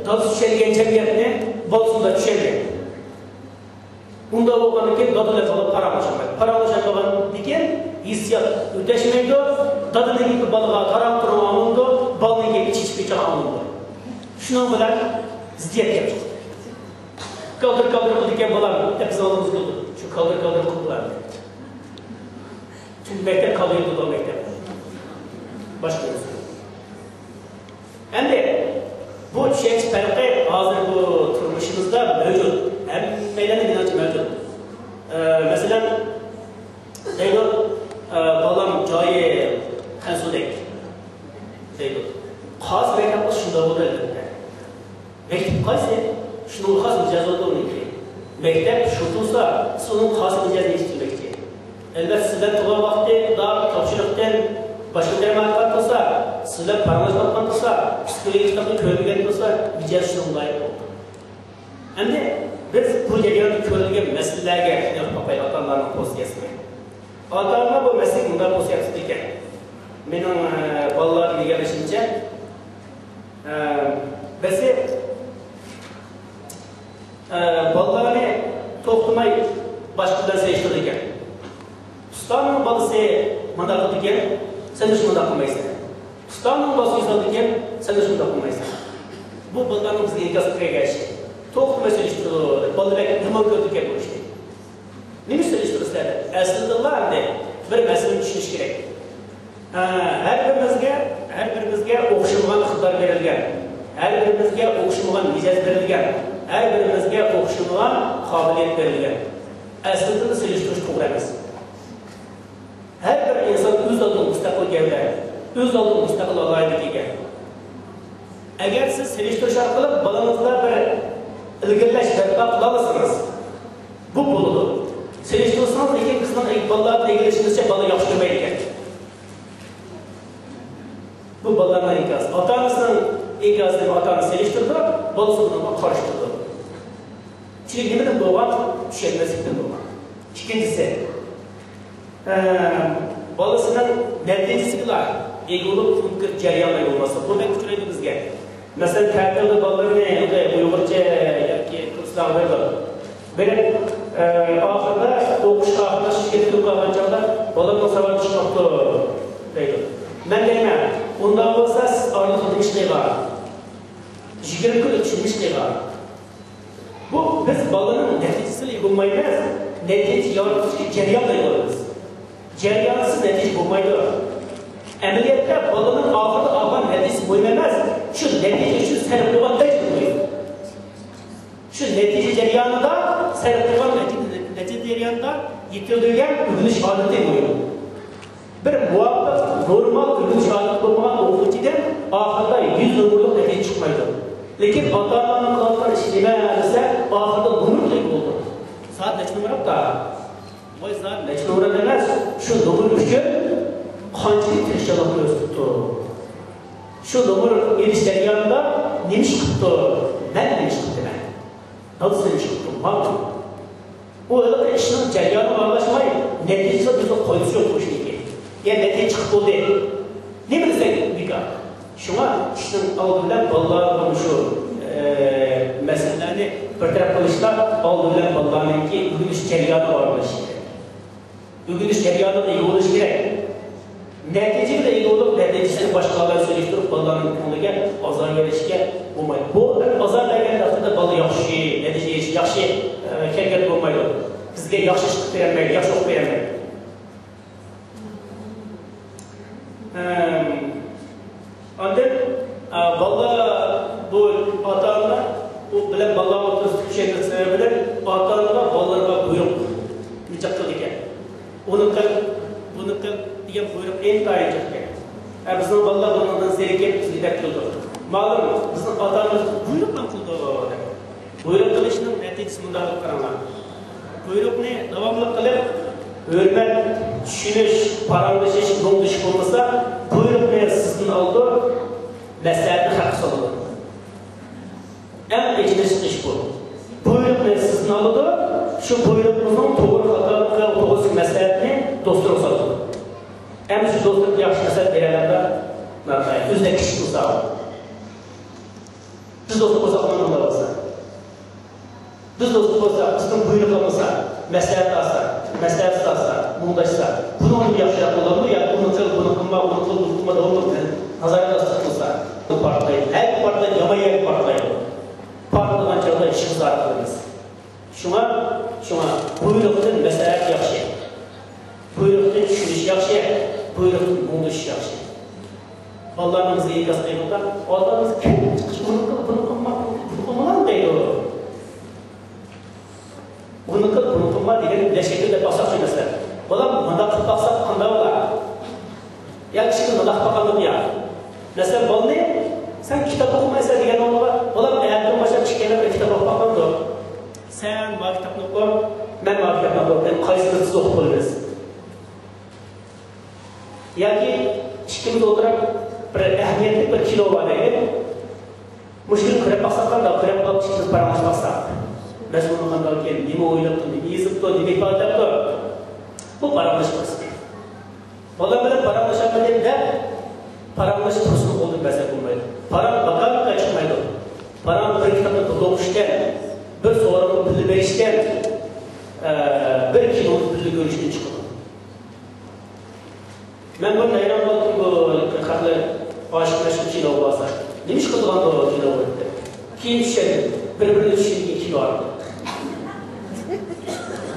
دادىسى چۈشەنگەن جەمئىيەتنى بالىسى ئۇنداق چۈشەنمەيدۇ. ئۇنداق بولغاندىن كېيىن دادا بىلەن بالا پاراڭلىشالمايدۇ. پاراڭلىشالمىغاندىن كېيىن ھېسسىيات ئۆتەشمەيدۇ. دادىنىڭ گېپى بالىغا تاراڭ-تۇرۇڭ ئاڭلىنىدۇ، بالىنىڭ گېپى چېچىپ-پېچىق ئاڭلىنىدۇ. شۇنىڭ بىلەن زىددىيەت كېلىپ چىقىدۇ. كالدىر-كالدىر قىلىدىكەن بالام، ئەپسىز ئاڭلىمىز كېلىدۇ. شۇ كالدىر-كالدىر قىلىپ بولامدۇ؟ چۈنكى مەكتەپ كالدىر قىلىدىغان مەكتەپ. باشقا نەرسە. ئەمدى بۇ چۈشەنچە پەرقى ھازىر بۇ تۇرمۇشىمىزدا مەۋجۇت. ھەممەيلەننىڭ مېنىڭچە مەۋجۇت. ئە، مەسىلەن، دەيدۇ، ئە، بالام جايى خەنزۇدەك دەيدۇ. قايسى مەكتەپ بولسا شۇنداق بولىدۇ، ئەلۋەتتە. مەكتەپ قايسى؟ شۇنىڭغا خاس مىجەز بولىدۇ ئۇنىڭكى. مەكتەپ شۇ تۇرسا، سىز ئۇنىڭغا خاس مىجەزنى يېتىشتۈرمەكچى. ئەلۋەتتە، سىز بىلەن تۇرغان ۋاقتى، دائىم تاپشۇرۇقتىن باشقا جايغا ماڭىۋاتقان تۇرسا، سىز بىلەن پاراڭلاشمايۋاتقان تۇرسا، پسىخولوگىك كىتابنى كۆرمىگەن تۇرسا، مىجەز شۇنىڭغا لايىق بولىدۇ. ئەمدى بىز بۇ جەرياندا كۆرۈلگەن مەسىلىلەرگە ئېنىق باقايلى، ئاتا-ئانىلارنىڭ پوزىتسىيەسىنى. ئاتا-ئانىلار بۇ مەسىلىگە مۇنداق پوزىتسىيە تۇتىدىكەن. مېنىڭ، ئە، بالىلاردا يېتىلىشىمچە، ئە، بىرسى، ئە، بالىلارنى توختىماي باشقا بىلەن سېلىشتۇرىدىكەن. ئۇستامنىڭ بالىسى مۇنداق قىلىدىكەن، سەن نېمىشقا مۇنداق قىلمايسەن؟ ئۇستامنىڭ بالىسى ئۆزى قىلىدىكەن، سەن نېمىشقا مۇنداق قىلمايسەن؟ بۇ بالىلارنىڭ بىزگە ئىنكاس قىلغان ئىشى. توختىماي سېلىشتۇرىدۇ، بالىلار بەك يامان كۆرىدىكەن بۇ ئىشنى. نېمە ئۈچۈن سېلىشتۇرىسىلەر دەپ. ئەسلىدىلا ئەمدى بىر مەسىلىنى چۈشىنىش كېرەك. ھە، ھەر بىرىمىزگە، ھەر بىرىمىزگە ئوخشىمىغان ئىقتىدار بېرىلگەن. ھەر بىرىمىزگە ئوخشىمىغان مىجەز بېرىلگەن. ھەر بىرىمىزگە ئوخشىمىغان قابىلىيەت بېرىلگەن. ئەسلىدىلا سېلىشتۇرۇش توغرا ئەمەس. ھەر بىر ئىنسان ئۆز ئالدىغا مۇستەقىل گەۋدە، ئۆز ئالدىغا مۇستەقىل ئالاھىدىلىككە ئىگە. ئەگەر سىز سېلىشتۇرۇش ئارقىلىق بالىڭىزدا بىر ئىلگىرىلەش بەرپا قىلالىسىڭىز، بۇ بولىدۇ. سېلىشتۇرسىڭىز، لېكىن بىزنىڭ بالىلاردىن ئىگىلىشىمىزچە بالا ياخشى كۆرمەيدىكەن. بۇ بالىلارنىڭ ئىنكاسى. ئاتا-ئانىسىنىڭ ئىنكاسىنى ئاتا-ئانىسى سېلىشتۇرىدۇ، بالىسى بۇنىڭغا قارشى تۇرىدۇ. چۈنكى نېمىدىن بولغان؟ چۈشەنمەسلىكتىن بولغان. ئىككىنچىسى، ئە، بالىسىنىڭ نەتىجىسىگىلا ئىگە بولۇپ، كونكرېت جەريانغا ئىگە بولماسلىق. بۇ بەك ئۇچرايدۇ بىزگە. مەسىلەن، تەتىلدە بالىلىرىنى ھېلىقى ئۇيغۇرچە ياكى كۇرسلارغا بېرىدۇ. بېرىپ، ئە، ئاخىرىدا ئوقۇش ئاخىرلاشقا يېتىپ قالغان چاغدا، بالامنىڭ ساۋاتى چىقماپتۇ دەيدۇ. مەن دەيمەن، ئۇنداق بولسا سىز ئارىلىقتا نېمە ئىش قىلغان؟ يىگىرمە كۈن ئۆتۈشى نېمە ئىش قىلغان؟ بۇ بىز بالىنىڭ نەتىجىسىنى بولمايمىز، نەتىجە يارىتىشتىكى جەرياندا بولىمىز. جەريانسىز نەتىجە بولمايدۇ. ئەمەلىيەتتە بالىنىڭ ئاخىرىدا ئالغان نەتىجىسى مۇھىم ئەمەس، شۇ نەتىجە ئۈچۈن سەرپ قىلغان ئەجىر مۇھىم. شۇ نەتىجە جەريانىدا سەرپ قىلغان نەتىجە، نەتىجە جەريانىدا يېتىلدۈرگەن ئۆگىنىش ئادىتى مۇھىم. بىر مۇۋاپىق، نورمال ئۆگىنىش ئادىتى بولمىغان ئوقۇغۇچىدىن ئاخىرىدا يۈز نومۇرلۇق نەتىجە چىقمايدۇ. لېكىن ئاتا-ئانىنىڭ قىلىۋاتقان ئىشى نېمە دېسە، ئاخىرىدا نومۇر قويۇپ بولىدۇ. سائەت نەچچە نومۇرلۇق؟ ۋاي، سائەت نەچچە نومۇرلۇق ئەمەس، شۇ نومۇر ئۈچۈن قانچىلىك تىرىشچانلىق كۆرسىتىپتۇ؟ شۇ نومۇر ئېلىش جەريانىدا نېمە ئىش قىپتۇ؟ مەن نېمە ئىش قىپتىمەن؟ دادىسى نېمە ئىش قىپتۇ؟ ماڭا. ئۇ ھېلىقى ئىشنىڭ جەريانىغا ئارىلاشماي، نەتىجىسىگە بىزنى قويغۇسى يوق بۇ ئىشنىڭكى. يا نەتىجە چىقىپ بولدى. نېمە دېسەك بىكار. شۇڭا ئىشنىڭ ئالدى بىلەن بالىلارغا مۇشۇ، ئە، مەسىلىلەرنى بىر تەرەپ قىلىشتا ئالدى بىلەن بالىلارنىڭكى ئۆگىنىش جەريانىغا ئارىلىشىش كېرەك. ئۆگىنىش جەريانىغا ئىگە بولۇش كېرەك. نەتىجىگە ئىگە بولۇپ، نەتىجىسىنى باشقىلار بىلەن سېلىشتۇرۇپ، بالىلارنىڭ كۆڭلىگە ئازار بېرىشكە بولمايدۇ. بۇ ئازار بەرگەن ۋاقتىدا بالا ياخشى نەتىجە ئېرىشىش، ياخشى، ئە، كەيپىيات بولمايدۇ. بىزگە ياخشى ئىش قىلىپ بېرەلمەيدۇ، ياخشى ئوقۇپ بېرەلمەيدۇ. ئەم، ئاندىن، ئا، بالىلار بۇ ئاتا-ئانا بۇ بىلەن بالىلار ئوتتۇرىسىدا چۈشەنمەسلىك سەۋەبىدىن ئاتا-ئانىلار بالىلىرىغا بۇيرۇق جىق قىلىدىكەن. ئۇنى قىل، بۇنى قىل دېگەن بۇيرۇق ئىنتايىن جىق ئىكەن. ئە، بىزنىڭ بالىلار بۇنىڭدىن زېرىكىپ بىزگە دەپ كېلىدۇ. مالىم، بىزنىڭ ئاتا-ئانىمىز بۇيرۇقلا قىلىدۇ دەپ. بۇيرۇق قىلىشنىڭ نەتىجىسى مۇنداق دەپ قاراڭلار. بۇيرۇقنى داۋاملىق قىلىپ، ھۆرمەت، چۈشىنىش، پاراڭلىشىش، مۇڭدىشىش بولمىسا، بۇيرۇقنى سىزدىن ئالىدۇ، مەسلىھەتنى خەققە سالىدۇ. ئەڭ ئېچىنىشلىق ئىش بۇ. بۇيرۇقنى سىزدىن ئالىدۇ، شۇ بۇيرۇقىڭىزنىڭ توغرا خاتالىقى توغرىسىدىكى مەسلىھەتنى دوستلىرىغا سالىدۇ. ئەمدى شۇ دوستلىرىغا ياخشى مەسلىھەت بېرەلەمدۇ؟ بەرمەيدۇ. ئۆزىدىن كىچىك بولسا. بىز دوست بولساق مانا مۇنداق بولسا. بىز دوست بولساق، بىزدىن بۇيرۇق ئالمىسا، مەسلىھەت ئالسا، مەسلىھەت سالسا، مۇڭداشسا، بۇنىڭدىن ياخشىراق بولامدۇ ياكى ئۇنى قىل، بۇنى قىلما، ئۇنى قىل، بۇنى قىلما، داۋاملىق بىزنى نازارەت ئاستىدا قىلسا، بۇ پارتلايدۇ. ھەر بىر پارتلايدۇ، يامان يەرگە پارتلايدۇ. پارتلىغان چاغدا ئىشقا زادى قىلىمىز. شۇڭا، شۇڭا بۇيرۇقتىن مەسلىھەت ياخشى. بۇيرۇقتىن چۈشىنىش ياخشى، بۇيرۇقتىن مۇڭدىشىش ياخشى. بالىلارنىڭ بىزگە ئىنكاس قىلغاندا، ئاتا-ئانىمىز كەلگەن چىقىش، بۇنى قىل، بۇنى قىلما، بۇنى قىلمىغىن دەيدۇ. بۇنى قىل، بۇنى قىلما دېگەن بىلەشكە دەپ باقساق شۇ مەسىلە. بالام، مۇنداق قىلىپ باقساق قانداق بولا؟ يا كىشىگە مۇنداق قىلىپ باققاندىمۇ يا؟ مەسىلەن، بالىنى سەن كىتاب ئوقۇمايسەن دېگەن ئورنىغا، بالام، ئەتىدىن باشلاپ ئىككىيلەن بىر كىتاب ئوقۇپ باقمامدۇ؟ سەن ماۋۇ كىتابنى ئوقۇ، مەن ماۋۇ كىتابنى ئوقۇيمەن، قايسىمىز تېز ئوقۇپ بولىمىز؟ ياكى ئىككىمىز ئولتۇرۇپ بىر ئەھمىيەتلىك بىر كىنو بار دەيلى. مۇشۇ كۈنى كۆرۈپ باقساق قانداق؟ كۆرۈپ باقىپ ئىككىمىز پاراڭلىشىپ باقساق. مەزمۇنى قانداق ئىكەن، نېمە ئويلاپتۇ، نېمە يېزىپتۇ، نېمە ئىپادىلەپتۇ؟ بۇ پاراڭلىشىپ باقساق. بالام بىلەن پاراڭلىشالمىدىم دەپ، پاراڭلىشىش پۇرسىتىنى قولدىن بەرسەك بولمايدۇ. پاراڭ ۋاكالىتەن چىقمايدۇ. پاراڭ بىر كىتابنى بىللە ئوقۇشتىن، بىر سورۇننى بىللە بېرىشتىن، ئە، بىر كىنونى بىللە كۆرۈشتىن چىقىدۇ. مەن بۇنى ھەيران قالدىم، بۇ خەقلەر ئاشىق مەشۇق كىنوغا بارسا، نېمە ئىش قىلىدىغاندۇ كىنوغا دەپ. كېيىن چۈشەندىم، بىر-بىرىنى چۈشىنىدىغان كىنو ئارقىلىق.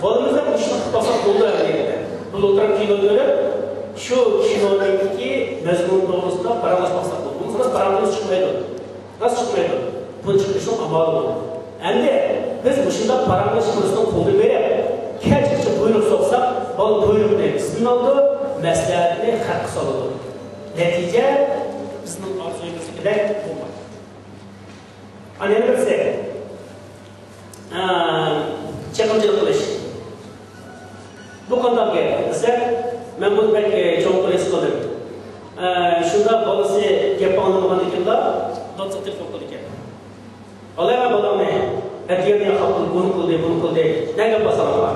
بالىمىز ھەم مۇشۇنداق قىلىپ باقساق بولىدۇ ئەمەلىيەتتە. بۇ ئولتۇرۇپ كىنو كۆرۈپ، شۇ كىنونىڭكى مەزمۇنى توغرىسىدا پاراڭلىشىپ باقساق بولىدۇ. بولمىسا پاراڭلىشىپ چىقمايدۇ. راست چىقمايدۇ. بۇنى چىقىرىشنىڭ ئامالى بولىدۇ. ئەمدى بىز مۇشۇنداق پاراڭلىشىش پۇرسىتىنى قولدىن بېرىپ، كەچكىچە بۇيرۇق سوقساق، بالىلار بۇيرۇقنى بىزدىن ئالىدۇ، مەسلىھەتنى خەققە سالىدۇ. نەتىجە بىزنىڭ ئارزۇيىمىزدىكىدەك بولمايدۇ. ئاندىن يەنە بىرسى، ئە، چېقىمچىلىق قىلىش. بۇ قانداق گەپ دېسە، مەن بۇنى بەك، ئە، چوڭقۇر ھېس قىلدىم. ئە، شۇنداق بالىسى گەپ ئاڭلىمىغاندىكىنلا دادىسىغا تېلېفون قىلىدىكەن. ئالايمەن بالاڭنى، ئەتىگەن ياقاپ قىلدى، بۇنى قىلدى، بۇنى قىلدى. نە گەپ بار ساڭا؟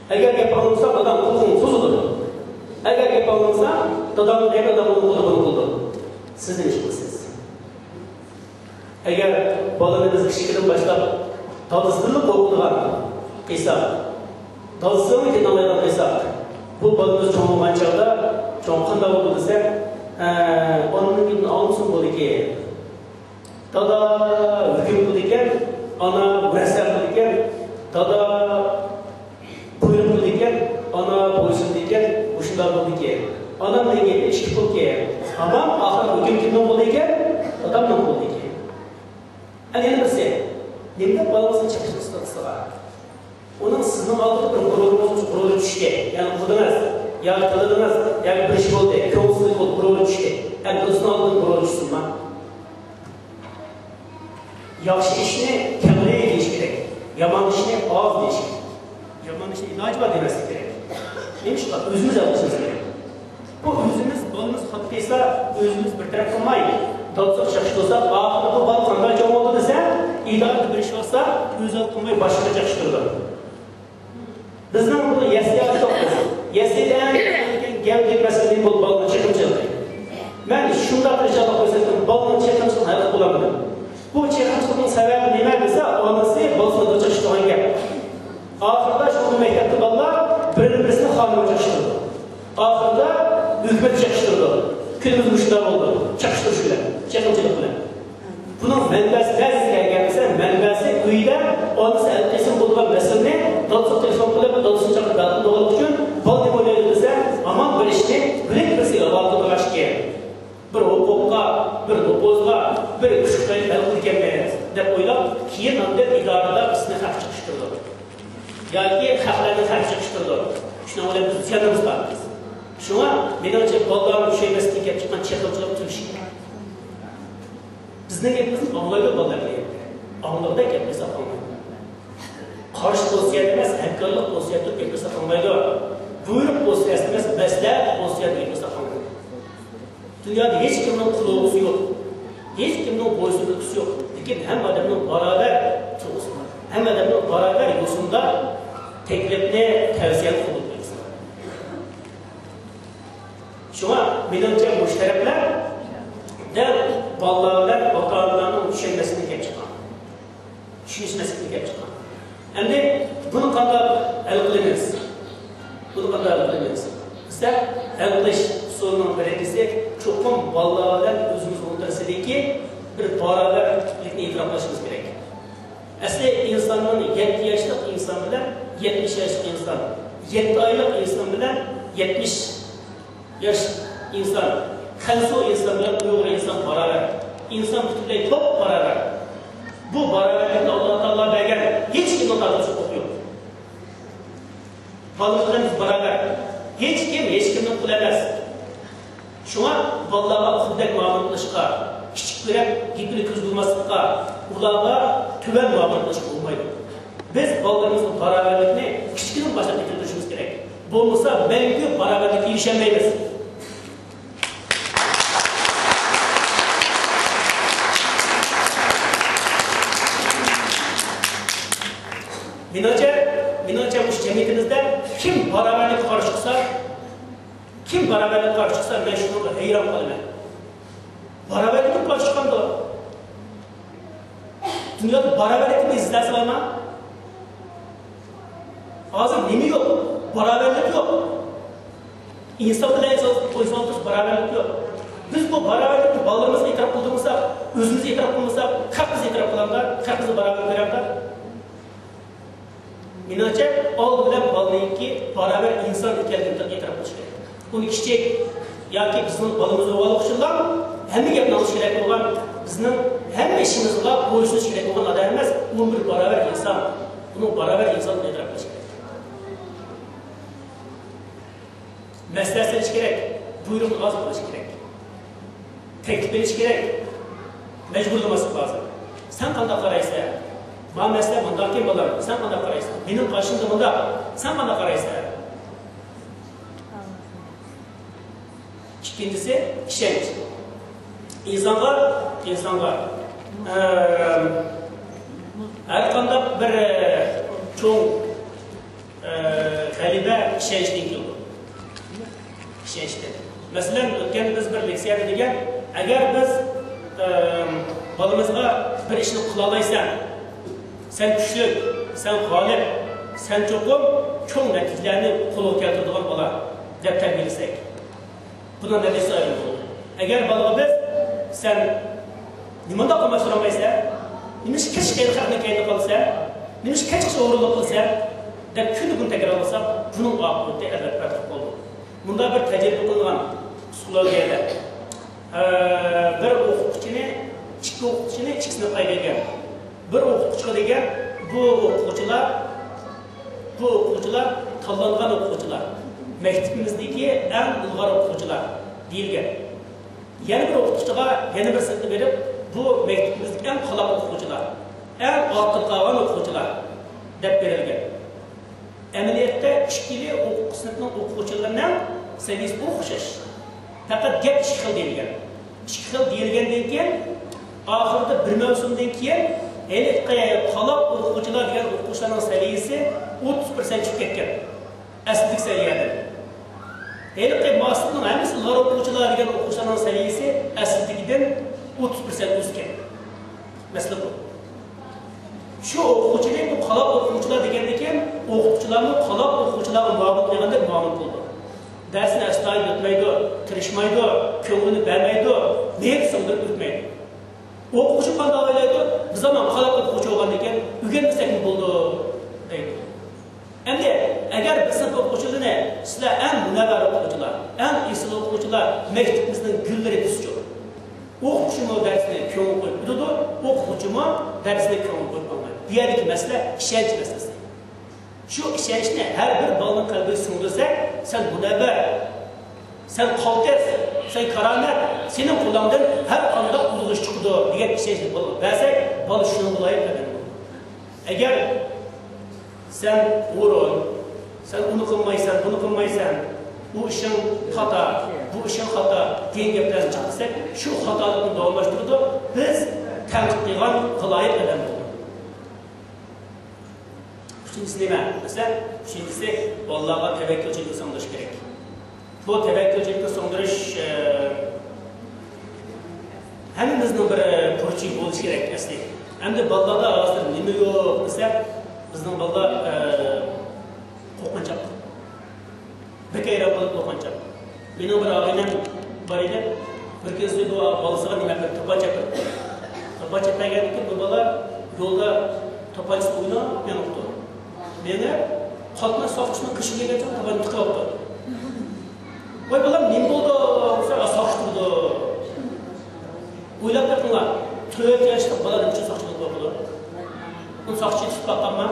ئەگەر گەپ ئاڭلىمىسا، داداڭ قۇلىقىڭنى سوزىدۇ. ئەگەر گەپ ئاڭلىمىسا، داداڭ يەنە داداڭ بۇنى قىلدى، بۇنى قىلدى. سىز نېمە ئىش قىلىسىز؟ ئەگەر بالىنى بىز كىچىكىدىن باشلاپ دادىسىدىنلا قورقىدىغان قىلساق، دادىسىنىڭ گېپىنى ئاڭلايدىغان قىلساق، بۇ بالىمىز چوڭ بولغان چاغدا چوڭ قانداق بولىدۇ دېسە، ئە، ئانىنىڭ گېپىنى ئاڭلىسۇن بولىدىكەن. دادا ھۆكۈم قىلىدىكەن، ئانا مۇرەسسە قىلىدىكەن، دادا بۇيرۇق قىلىدىكەن، ئانا بويسۇنىدىكەن، مۇشۇنداق بولىدىكەن. ئانامنىڭ گېپى ئىككى پۇلكەن. ھامان ئاخىرى ھۆكۈم كىمنىڭ قولىدىكەن؟ دادامنىڭ قولىدىكەن. ئەنە يەنە بىرسى، نېمە دەپ بالىڭىزنى چېقىشنى ئىستەيسىز؟ ئۇنىڭ سىزنىڭ ئالدىدا بىر غۇرۇرىڭىز، غۇرۇرى چۈشتى. يەنى ئۇدىڭىز، يا تىلىدىڭىز، يا بىر ئىش بولدى، كۆڭۈلسىزلىك بولدى، غۇرۇرى چۈشتى. ئەمدى ئۇنىڭ ئالدىدا غۇرۇرى چۈشسۇنما؟ ياخشى ئىشنى كەڭرى دېيىش كېرەك، يامان ئىشنى ئاز دېيىش كېرەك. يامان ئىشنى ئىلاجى بار دېمەسلىك كېرەك. نېمىشقا؟ ئۆزىمىز ھەل قىلىشىمىز كېرەك. بۇ ئۆزىمىز، بالىمىز خاتا قىلسا، ئۆزىمىز بىر تەرەپ قىلماي، دادىسىغا چېقىشتۇرساق، ئاخىرىدا بۇ بالا قانداق چوڭ بولدى دېسە، ئىدارىدە بىر ئىش بولسا، ئۆزى ھەل قىلماي باشقىغا چېقىشتۇرىدۇ. بىزنىڭ بۇ يەسلىگە توختىلىمىز. يەسلىدە ئەڭ كەڭ گەۋدىلىك مەسىلە نېمە بولدى؟ بالىنىڭ چېقىمچىلىقى. مەن شۇنداق رىجالىق كۆرسەتتىم، بالىنىڭ چېقىمچىلىقىنى ھەل قىلىپ بولالمىدىم. بۇ چېقىمچىلىقنىڭ سەۋەبى نېمە دېسە، ئانىسى بالىسىنى دۇچ تۇرغان گەپ. ئاخىرىدا شۇ مەكتەپتە بالىلار بىرىنى-بىرسىنى خانىمغا چېقىشتۇرىدۇ. ئاخىرىدا ھۆكۈمەت چېقىشتۇرىدۇ. كۈنىمىز مۇشۇنداق بولىدۇ. چېقىشتۇرۇش بىلەن، چېقىمچىلىق بىلەن. بۇنىڭ مەنبەسى نەدىن كەلگەن دېسە، مەنبەسى ئۆيدە ئانىسى ھەل قىلسۇن بولىدىغان مەسىلىنى دادىسىغا تېلېفون قىلىپ، دادىسىنى چاقىرىپ ھەل قىلىدىغانلىقى ئۈچۈن، بالا نېمە ئويلايدۇ دېسە، ھامان بىر ئىشنى بىلىپ بىرسىگە ھاۋالە قىلىدىغان ئىكەن. بىر ھوقۇققا، بىر نوپۇزغا، بىر كۈچكە تايىنىپ ھەل قىلىدىكەنمىز دەپ ئويلاپ، كېيىن ئاندىن ئىدارىدە بىزنى خەق چېقىشتۇرىدۇ. ياكى خەقلەرنى خەق چېقىشتۇرىدۇ. شۇنىڭ بىلەن بىز زىيانىمىز بار. شۇڭا مېنىڭچە بالىلارنى چۈشەنمەسلىكتىن كېلىپ چىققان چېقىمچىلىق تۈگىشى كېرەك. بىزنىڭ گېپىمىزنى ئاڭلايدۇ بالىلار دېگەن. ئاڭلىغۇدەك گەپ قىلسا ئاڭلايدۇ. قارشى پوزىتسىيەدە ئەمەس، ھەمكارلىق پوزىتسىيەدە تۇرۇپ گەپ قىلسا ئاڭلايدۇ. بۇيرۇق پوزىتسىيەسىدە ئەمەس، مەسلىھەت پوزىتسىيەدە گەپ قىلسا ئاڭلايدۇ. دۇنيادا ھېچكىمنىڭ قۇللۇقچىسى يوق. ھېچكىمنىڭ بويسۇندۇرغۇسى يوق. لېكىن ھەممە ئادەمنىڭ باراۋەر تۇغقۇسى بار. ھەممە ئادەمنىڭ باراۋەر يوسۇندا تەكلىپنى، تەۋسىيەنى قوبۇل قىلىدۇ. شۇڭا مېنىڭچە مۇشۇ تەرەپلەر دەل بالىلار بىلەن ئاتا-ئانىلارنىڭ چۈشەنمەسلىكىدىن كېلىپ چىققان. چۈشىنىشمەسلىكتىن كېلىپ چىققان. ئەمدى بۇنى قانداق ھەل قىلىمىز؟ بۇنى قانداق ھەل قىلىمىز دېسە، ھەل قىلىش ئۇسۇلىنىڭ بىرىنچىسى، چوقۇم بالىلار بىلەن ئۆزىمىز ئوتتۇرىسىدىكى بىر باراۋەرلىكنى ئېتىراپ قىلىشىمىز كېرەك. ئەسلى ئىنساننىڭ يەتتە ياشلىق ئىنسان بىلەن يەتمىش ياشلىق ئىنسان، يەتتە ئايلىق ئىنسان بىلەن يەتمىش ياش ئىنسان، خەنزۇ ئىنسان بىلەن ئۇيغۇر ئىنسان باراۋەر. ئىنسان پۈتۈنلەي توپ باراۋەر. بۇ باراۋەرلىكنى ئاللا تائالا بەرگەن، ھېچكىمنىڭ تارتىشلىق ھوقۇقى يوق. بالىلار بىلەن بىز باراۋەر. ھېچكىم ھېچكىمنىڭ قۇلى ئەمەس. شۇڭا بالىلارغا قۇلدەك مۇئامىلە قىلىشقا، كىچىك كۆرۈپ گېپىنى كىرگۈزمەسلىكقە، ئۇلارغا تۆۋەن مۇئامىلە قىلىشقا بولمايدۇ. بىز بالىلىرىمىزغا باراۋەرلىكنى كىچىكىدىن باشلاپ يېتىلدۈرۈشىمىز كېرەك. بولمىسا مەڭگۈ باراۋەرلىككە ئېرىشەلمەيمىز. مېنىڭچە، مېنىڭچە مۇشۇ جەمئىيىتىمىزدە كىم باراۋەرلىككە قارشى چىقسا، كىم باراۋەرلىككە قارشى چىقسا، مەن شۇنىڭغا ھەيران قالىمەن. باراۋەرلىككە قارشى چىقامدۇ؟ دۇنيادا باراۋەرلىكنى ئىزدەسە بارما؟ ھازىر نېمە يوق؟ باراۋەرلىك يوق. ئىنسان بىلەن ئىنسان قويساڭ تۇرسا باراۋەرلىك يوق. بىز بۇ باراۋەرلىكنى بالىلىرىمىزغا ئېتىراپ قىلدۇرمىساق، ئۆزىمىز ئېتىراپ قىلمىساق، خەق بىزگە ئېتىراپ قىلامدا، خەق بىزنى باراۋەر كۆرەمدا؟ مېنىڭچە، ئالدى بىلەن بالىنىڭكى باراۋەر ئىنسان ئىكەنلىكىنى ئېتىراپ قىلىش كېرەك. ئۇنى كىچىك ياكى بىزنىڭ بالىمىز بولغانلىقى ئۈچۈنلا ھەممە گەپنى ئاڭلىشى كېرەك بولغان، بىزنىڭ ھەممە ئىشىمىزغا بويسۇنۇشى كېرەك بولغان ئادەم ئەمەس، ئۇ بىر باراۋەر ئىنسان. ئۇنىڭ باراۋەر ئىنسانلىقىنى ئېتىراپ قىلىش كېرەك. مەسلىھەت سېلىش كېرەك، بۇيرۇقنى ئاز قىلىش كېرەك، تەكلىپ بېرىش كېرەك، مەجبۇرلىماسلىق لازىم. سەن قانداق قارايسەن؟ ما مەسىلە مۇنداقكەن بالام، سەن قانداق قارايسەن؟ مېنىڭ قارىشىمدا مۇنداق، سەن قانداق قارايسەن؟ ئىككىنچىسى، ئىشەنچ. ئىنسانغا، ئىنسانغا، ئەم، ھەر قانداق بىر، ئە، چوڭ، ئە، غەلىبە ئىشەنچتىن كېلىدۇ. ئىشەنچتىن. مەسىلەن، ئۆتكەندە بىز بىر لېكسىيەدە دېگەن، ئەگەر بىز، ئەم، بالىمىزغا بىر ئىشنى قىلالايسەن، سەن كۈچلۈك، سەن غالىب، سەن چوقۇم چوڭ نەتىجىلەرنى قولغا كەلتۈرىدىغان بالا دەپ تەربىيەلىسەك، بۇنىڭ نەتىجىسى ئايرىم بولىدۇ. ئەگەر بالىغا بىز، سەن نېمانداق قىلماي سورىمايسەن؟ نېمىشقا كەچ خەقنىڭ كەينىدە قالىسەن؟ نېمىشقا كەچكىچە ئورۇنلۇق قىلىسەن؟ دەپ كۈندە بۇنى تەكرارلىساق، بۇنىڭ ئاقىۋىتى ئەلۋەتتە بەربات بولىدۇ. مۇنداق بىر تەجرىبە قىلغان پسىخولوگىيەدە، ئە، بىر ئوقۇتقۇچىنى، ئىككى ئوقۇتقۇچىنى ئىككىسىنى پايلىغان. بىر ئوقۇتقۇچىغا دېگەن، بۇ ئوقۇغۇچىلار، بۇ ئوقۇغۇچىلار تاللانغان ئوقۇغۇچىلار، مەكتىپىمىزدىكى ئەڭ ئىلغار ئوقۇغۇچىلار دېيىلگەن. يەنە بىر ئوقۇتقۇچىغا يەنە بىر سىنىپنى بېرىپ، بۇ مەكتىپىمىزدىكى ئەڭ قالاق ئوقۇغۇچىلار، ئەڭ ئارقىدا قالغان ئوقۇغۇچىلار دەپ بېرىلگەن. ئەمەلىيەتتە ئىككىلى ئوقۇتقۇچى سىنىپنىڭ ئوقۇغۇچىلىرىنىڭ سەۋىيەسى ئوخشاش. پەقەت گەپ ئىككى خىل دېيىلگەن. ئىككى خىل دېيىلگەندىن كېيىن، ئاخىرىدا بىر مەۋسۇمدىن كېيىن ھېلىقى قالاق ئوقۇغۇچىلار دېگەن ئوقۇغۇچىلارنىڭ سەۋىيەسى ئوتتۇز پىرسەنت چۈشۈپ كەتكەن. ئەسلىدىكى سەۋىيەدىن. ھېلىقى ماستېرنىڭ ھەممىسى لار ئوقۇغۇچىلار دېگەن ئوقۇغۇچىلارنىڭ سەۋىيەسى ئەسلىدىكىدىن ئوتتۇز پىرسەنت ئۆسكەن. مەسىلە بۇ. شۇ ئوقۇغۇچىنى، بۇ قالاق ئوقۇغۇچىلار دېگەندىكىن، ئوقۇتقۇچىلارمۇ قالاق ئوقۇغۇچىلارغا مۇئامىلە قىلغاندەك مۇئامىلە قىلىدۇ. دەرسنى ئەستايىدىل ئۆتمەيدۇ، تىرىشمايدۇ، كۆڭلىنى بەرمەيدۇ، نېرىسىغا ئۆتمەيدۇ. ئوقۇغۇچى قانداق ئويلايدۇ؟ بىز ھامان قالاق ئوقۇغۇچى بولغاندىكىن ئۆگەنمىسەكمۇ بولىدۇ دەيدۇ. ئەمدى ئەگەر بىر سىنىپ ئوقۇغۇچىلىرىنى، سىلەر ئەڭ مۇنەۋۋەر ئوقۇغۇچىلار، ئەڭ ئېسىل ئوقۇغۇچىلار مەكتىپىمىزنىڭ گۈللىرى دېسىچۇ؟ ئوقۇتقۇچىمۇ دەرسنى كۆڭۈل قويۇپ ئۆتىدۇ، ئوقۇغۇچىمۇ دەرسنى كۆڭۈل قويۇپ ئاڭلايدۇ. بۇ يەردىكى مەسىلە ئىشەنچ مەسىلىسى. شۇ ئىشەنچنى ھەر بىر بالىنىڭ قەلبىگە سىڭدۈرسەك، سەن مۇنەۋۋەر، سەن قالتىس، سەن كارامەت، سېنىڭ قولۇڭدىن ھەر قانداق ئۇلۇغ ئىش چىقىدۇ دېگەن ئىشەنچنى بالىغا بەرسەك، بالا شۇنىڭغا لايىق قەدەم قويىدۇ. ئەگەر سەن ئورۇن، سەن ئۇنى قىلمايسەن، بۇنى قىلمايسەن، ئۇ ئىشىڭ خاتا، بۇ ئىشىڭ خاتا دېگەن گەپلەرنى چىقىرساق، شۇ خاتالىقنى داۋاملاشتۇرىدۇ. بىز تەنقىد قىلغان غالايىق ئادەم بولىدۇ. ئۈچىنچىسى نېمە دېسە، ئۈچىنچىسى بالىلارغا تەۋەككۈلچىلىكنى سىڭدۈرۈش كېرەك. بۇ تەۋەككۈلچىلىكنى سىڭدۈرۈش، ئە، ھەممىمىزنىڭ بىر، ئە، بۇرچى بولۇشى كېرەك ئەسلى. ئەمدى بالىلاردا ھازىر نېمە يوق دېسە، بىزنىڭ بالىلار، ئە، قورقۇنچاق. بەك ھەيران بولۇپ قورقۇنچاق. مېنىڭ بىر ئاغىنەم بار ئىدى. بىر كۈنسى بۇ بالىسىغا نېمە بىر تاپانچا بەردى. تاپانچا بەرگەندىن كېيىن بۇ بالا يولدا تاپانچىسى ئويناپ مېڭىپتۇ. مېڭىپ، قاتناش ساقچىسىنىڭ قېشىغا كەلگەنچە تاپانچىنى تىقىۋاپتۇ. ۋاي بالام، نېمە بولدى دېسە، ساقچى تۇرىدۇ. ئويلاپ بېقىڭلار، تۆت ياشلىق بالا نېمە ئۈچۈن ساقچى بولۇپ قالىدۇ؟ ئۇنى ساقچى تۇتۇپ باققانما؟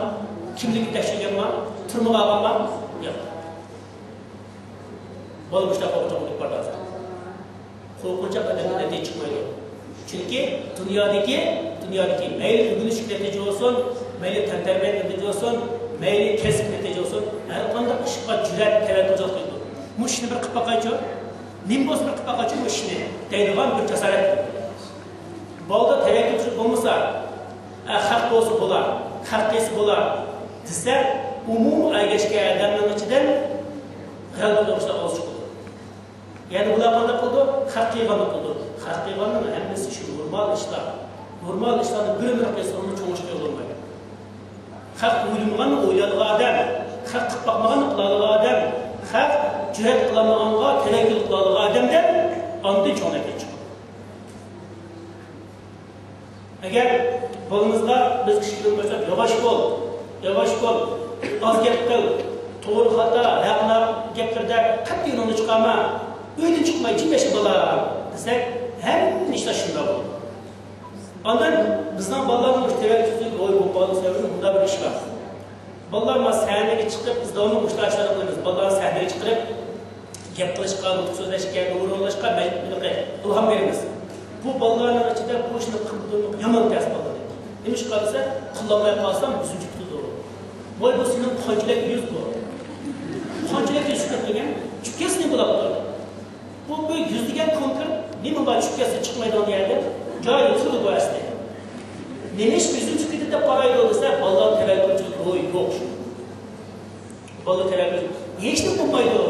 كىملىكىنى تەكشۈرگەنما؟ تۈرمىگە ئالغانما؟ ياق. بالا مۇشۇنداق قورقۇنچاق بولۇپ بارىدۇ ھازىر. قورقۇنچاق ئادەمدىن نەتىجە چىقمايدۇ. چۈنكى دۇنيادىكى، دۇنيادىكى مەيلى ئۆگىنىشلىك نەتىجە بولسۇن، مەيلى تەنتەربىيەت نەتىجە بولسۇن، مەيلى كەسىپ نەتىجە بولسۇن، ھەر قانداق ئىشقا جۈرئەت، تەۋەككۈلچىلىك قىلىدۇ. مۇشۇ ئىشنى بىر قىلىپ باقايچۇ، نېمە بولسا بىر قىلىپ باقايچۇ مۇشۇ ئىشنى دەيدىغان بىر جاسارەت. بالىدا تەۋەككۈلچىلىك بولمىسا، ئە، خەق بولسا بولا، خەق قىلسا بولا دېسە، ئومۇمىي ئەگەشكەن ئادەمنىڭ ئىچىدىن غەلىبە قىلغۇچىلار ئاز چىقىدۇ. يەنى بۇلار قانداق قىلىدۇ؟ خەق قىلغاننى قىلىدۇ. خەق قىلغاننىڭ ھەممىسى شۇ نورمال ئىشلار. نورمال ئىشلارنى بىر-بىر قىلسىمۇ چوڭ ئىش قىلالمايدۇ. خەق ئويلىمىغاننى ئويلايدىغان ئادەم، خەق قىلىپ باقمىغاننى قىلالىغان ئادەم، خەق جۈرئەت قىلالمىغانغا تەۋەككۈل قىلالىغان ئادەمدىن ئاندىن چوڭ نەتىجە چىقىدۇ. ئەگەر بالىمىزغا بىز كىچىكىدىن باشلاپ، ياۋاش بول، ياۋاش بول، ئاز گەپ قىل، توغرا خاتا، ھەق ناھەق گەپلىرىدە قەتئىي ئۇنىڭدىن چىقارما، ئۆيدىن چىقماي جىم ياشا بالا دېسەك، ھەممە ئىشلار شۇنداق بولىدۇ. ئاندىن بىزنىڭ بالىلارنىڭ مۇشۇ تەۋەككۈلچىلىك روھى بولۇپ قالغان سەۋەبىدىن مۇنداق بىر ئىش بار. بالىلار مانا سەھنىگە چىقىپ، بىز داۋاملىق مۇشۇنداق ئىشلارنى قىلىمىز. بالىلارنى سەھنىگە چىقىرىپ، گەپ قىلىشقا، نۇتۇق سۆزلەشكە، نۇرغۇنلاشقا مەجبۇر، ئىلھام بېرىمىز. بۇ بالىلارنىڭ ئىچىدە بۇ ئىشنى قىلىدۇ، يامان تەسىر قالدى. نېمىشقا دېسە، قىلالماي قالسام يۈزۈم چۈشۈپ كېتىدۇ. ۋاي، بۇ سېنىڭ قانچىلىك يۈز بۇ؟ قانچىلىك يۈز چۈشۈپ كەتمىگەن؟ چۈشۈپ كەتسە نېمە بولاپتۇ؟ بۇ، بۇ يۈز دېگەن كونكرېت نېمە بار، چۈشۈپ كەتسە چىقمايدىغان يەردە جايىدا تۇرىدۇ بۇ ئەسلى. نېمىشقا يۈزۈم چۈشۈپ كېتىدۇ دەپ قارايدۇ دېسە، بالىلار تەۋەككۈلچىلىك روھى يوق شۇ. بالىلار تەۋەككۈل ھېچنېمە بولمايدۇ.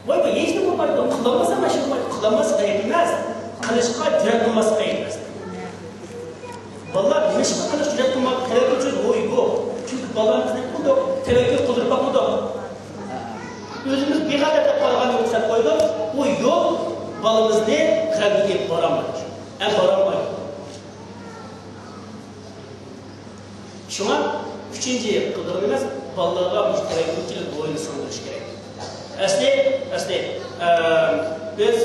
ۋاي، بۇ ھېچنېمە بولمايدۇ. قىلالمىسا ماشىنا بولمايدۇ. قىلالماسا ئەيىب ئەمەس. قىلىشقا جۈرئەت قىلماسلىق ئەيىب ئەمەس. بالىلار نېمىشقا قىلىش جۈرئەت قىلمايدۇ؟ تەۋەككۈلچىلىك روھى يوق. چۈنكى بالىلارنى بىز نېمە قىلدۇق؟ تەۋەككۈل قىلدۇرۇپ باقمىدۇق. ئۆزىمىز بىخەتەر دەپ قارىغان يول سەپ قويدۇق. ئۇ يول بالىمىزنى غەلىبىگە ئېلىپ بارالمايدۇ. ھەم بارالمايدۇ. شۇڭا ئۈچىنچى قىلىدىغىنىمىز بالىلارغا مۇشۇ تەۋەككۈلچىلىك روھىنى سىڭدۈرۈش كېرەك. ئەسلى، ئەسلى، ئە، بىز،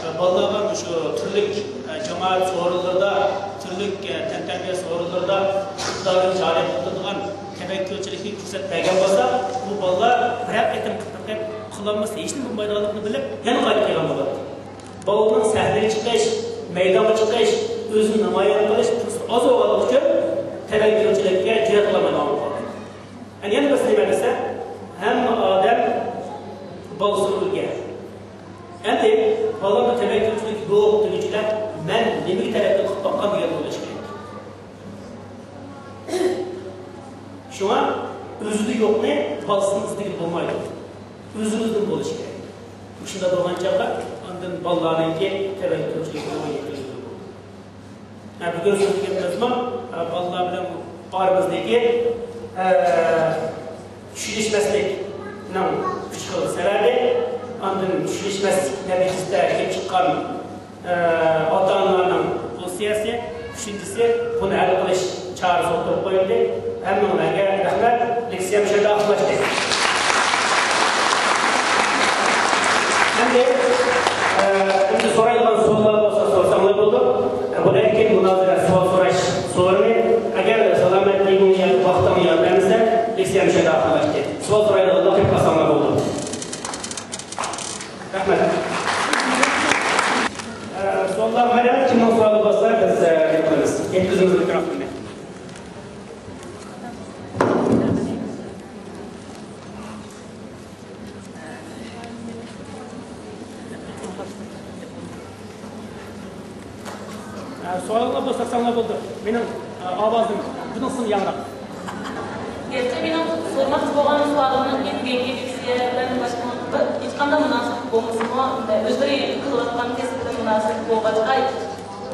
ئە، بالىلارغا مۇشۇ تۈرلۈك، ئە، جامائەت سورۇنلىرىدا، تۈرلۈك، ئە، تەنتەربىيە سورۇنلىرىدا ئىقتىدارىنى جارى قىلدۇرىدىغان تەۋەككۈلچىلىككە پۇرسەت بەرگەن بولسا، بۇ بالىلار بىرەر قېتىم قىلىپ، قىلالمىسا ھېچنېمە بولمايدىغانلىقىنى بىلىپ، يەنە قايتا قىلغان بولىدۇ. بالىنىڭ سەھنىگە چىقىش، مەيدانغا چىقىش، ئۆزىنى نامايان قىلىش پۇرسىتى ئاز بولغانلىقى ئۈچۈن تەۋەككۈلچىلىككە جۈرئەت قىلالمايدىغان بولۇپ قالدى. يەنە بىرسى نېمە دېسە، ھەممە ئادەم بالىسىغا ئۈلگە. ئەمدى بالىلاردا تەۋەككۈلچىلىك يوق دېگۈچىلەر، مەن نېمىگە تەۋەككۈل قىلىپ باققان دېگەن ئويلاش كېرەك. شۇڭا ئۆزىدە يوقنى بالىسىدىن ئىزدىگىلى بولمايدۇ. ئۆزىمىزدىن بولۇشى كېرەك. مۇشۇنداق بولغان چاغدا ئاندىن بالىلارنىڭكى تەۋەللۇت تۇرۇشىدىكى روھىيىتى ئۆزگىرىدۇ. ھە، بۈگۈن سۆزلىگەن بىزمۇ، ھە، بالىلار بىلەن ئارىمىزدىكى، ھە، چۈشىنىشمەسلىكنىڭ ئۈچ خىل سەۋەبى، ئاندىن چۈشىنىشمەسلىك نەتىجىسىدە كېلىپ چىققان ئاتا-ئانىلارنىڭ پوزىتسىيەسى، ئۈچىنچىسى، بۇنى ھەل قىلىش چارىسى ئوتتۇرىغا قويۇلدى. ھەممىڭلارگە رەھمەت. لېكسىيەم شۇ يەردە ئاخىرلاشتى. ئەمدى، ئە، ئەمدى سورايدىغان سوئاللار بولسا سورىساڭلار بولىدۇ. ئە، بۇنىڭدىن كېيىن مۇنازىرە، سوئال سوراش سورۇنى. ئەگەر سالامەتلىكىڭ يا ۋاقتىڭ يار بەرمىسە، لېكسىيەم شۇ يەردە ئاخىرلاشتى. سوئال سورايدىغانلار كېلىپ قالساڭلار بولىدۇ. رەھمەت. ئە، سوئاللار بار ئەمەس، كىمنىڭ سوئالى بولسا بىز، ئە، نېمە قىلىمىز؟ يەتكۈزىمىز مىكروفوننى. ئە، سوئاللار بولسا ساڭا بولدى. مېنىڭ، ئە، ئاۋازىم بۇنىڭدىن ياڭراق. گەرچە مېنىڭ سورىماقچى بولغان سوئالىمنىڭ بۈگۈنكى لېكسىيە بىلەن باشقا بىر ھېچقانداق مۇناسىۋىتى بولمىسىمۇ، ئۆزلىرى قىلىۋاتقان كەسىپ بىلەن مۇناسىۋەتلىك بولغاچقا،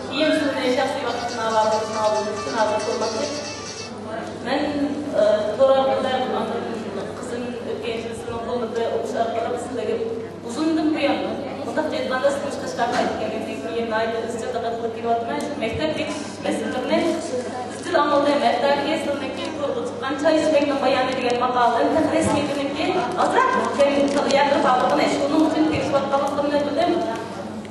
كېيىن سىزنى شەخسىي ۋاقىتتىن ھاۋالە قىلىشنىڭ ئالدىدا سىزدىن ھازىر سورىماقچى. مەن، ئە، تور ئارقىلىق ئاندىن قىزىم ئۆتكەن يىلى سىزنىڭ قولىدا ئوقۇش ئارقىلىق سىزلەرگە ئۇزۇندىن بۇيان، مۇنداق ئېيتقاندا، سىز مۇشۇ قەشقەرگە كەلگەندىن كېيىن ناھايىتى ئىزچىل دىققەت قىلىپ كېلىۋاتىمەن. شۇ مەكتەپتىكى مەسىلىلىرىنى ئىزچىل ئاڭلىدىم. ھەتتاكى سىزنىڭكى تورغا چىققان چاي ئىچمەكنىڭ بايانى دېگەن ماقالىدىن تېخى رەسمىيىتىنىڭكى ئازراق كەم يەرلىرى بارلىقىنى، شۇنىڭ ئۈچۈن تىرىشىۋاتقانلىقىمنى بىلدىم.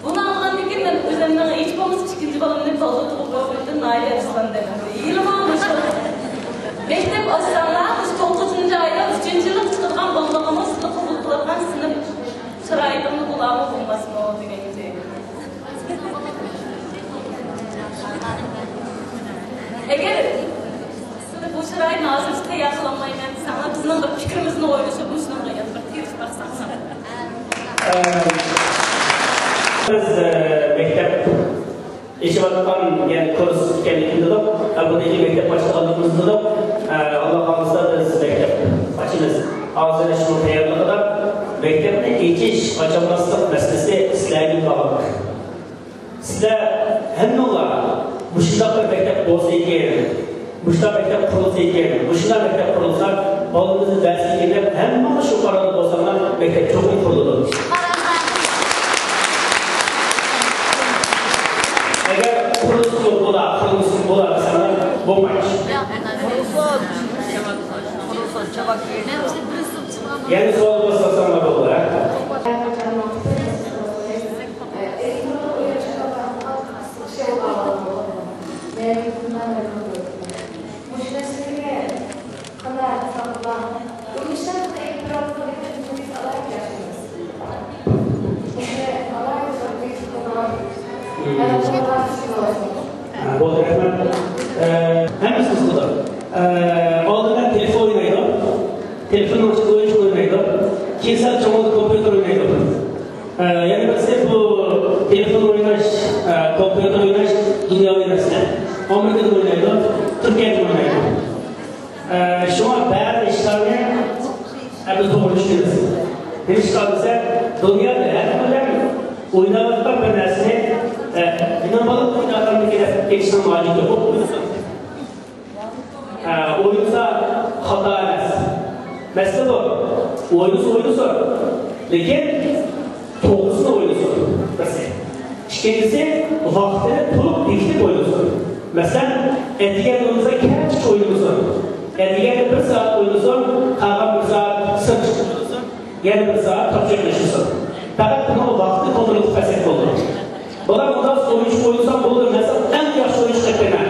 بۇنى ئاڭلىغاندىن كېيىن مەن ئۆزۈمنىڭ ھېچ بولمىسا ئىككىنچى بالامنى بالدۇر تۇغۇپ قويغىنىمدىن ناھايىتى ئەپسۇسلاندىم. ھېلىمۇ مۇشۇ مەكتەپ ئاچساڭلار، مۇشۇ توققۇزىنچى ئايدا ئۈچىنچى يىللىق چىقىدىغان بالىلىرىمىز سىلى قوبۇل قىلىدىغان سىنىپ شارائىتىمنى بۇلارمۇ بولماسمۇ دېگەن ئىدى. ئەگەر سىلى بۇ شارائىتنى ھازىرچە تەييار قىلالمايمەن دېسەڭلار، بىزنىڭ بىر پىكرىمىزنى ئويلىشىپ، مۇشۇنىڭغا يەنە بىر تىرىشىپ باقساڭلار. ئە، بىز، ئە، مەكتەپ ئېچىۋاتقان، يەنى كۇرس ئىكەنلىكىنى بىلدۇق. ئە، بۇندىن كېيىن مەكتەپ ئاچىدىغانلىقىمىزنى بىلدۇق. ئە، ئاللا خالىسا بىز مەكتەپ ئاچىمىز. ھازىر شۇنىڭ تەييارلىقىدا مەكتەپنى ئېچىش، ئاچالماسلىق مەسىلىسى سىلەرگە باغلىق. سىلەر ھەممىڭلار مۇشۇنداق بىر مەكتەپ بولسا ئىكەن، مۇشۇنداق مەكتەپ قۇرۇلسا ئىكەن، مۇشۇنداق مەكتەپ قۇرۇلسا، بالىمىزنى بەرسە ئىكەن دەپ ھەممىڭلار شۇ قاراردا بولساڭلار، مەكتەپ چوقۇم قۇرۇلىدۇ. ئەگەر قۇرۇلسىمۇ بولا، قۇرۇلمىسىمۇ بولا دېسەڭلار، بولمايدۇ. يەنە سوئال بولسا ساڭا بولدى، ھە؟ بولدى، رەھمەت. ئە، ھەممىسى قىزىقىدۇ. ئە، ئالدىدا تېلېفون ئوينايدۇ. تېلېفوننىڭ ئىچىدە ئويۇنچۇق ئوينايدۇ. كېيىن سەل چوڭىيىپ كومپيۇتېر ئوينايدۇ. ئە، يەنە بىرسى بۇ تېلېفون ئويناش، ئە، كومپيۇتېر ئويناش دۇنياۋى نەرسە. ئامېرىكىدا ئوينايدۇ، تۈركىيەدە ئوينايدۇ. ئە، شۇڭا بەزى ئىشلارنى، ئە، بىز توغرا چۈشىنىمىز. نېمىشقا دېسە، دۇنيادا ھەممە ئادەم ئويناۋاتقان بىر نەرسىنى، ئە، مېنىڭ بالام ئويناۋاتقاندىكىن دەپ ئېيتىشنىڭ ھاجىتى يوق. ئە، ئوينىسا خاتا ئەمەس. مەسىلە بۇ. ئوينىسا ئوينىسۇن. لېكىن توغرىسىنى ئوينىسۇن. بىرسى. ئىككىنچىسى، ۋاقتىنى تولۇق بېكىتىپ ئوينىسۇن. مەسىلەن، ئەتىگەن ئوينىسا، كەچ ئوينىمىسۇن. ئەتىگەندە بىر سائەت ئوينىسۇن، قالغان بىر سائەت سىرتقا چىقىپ ئوينىسۇن. يەنە بىر سائەت تاپشۇرۇق ئىشلىسۇن. پەقەت بۇنىڭغا ۋاقىتنى كونترول قىلىپ بەرسەك بولىدۇ. بۇلار مۇنداق ئويۇنچۇق ئوينىسام بولىدۇ، مەن ساڭا ئەڭ ياخشى ئويۇنچۇق ئېلىپ بېرىمەن.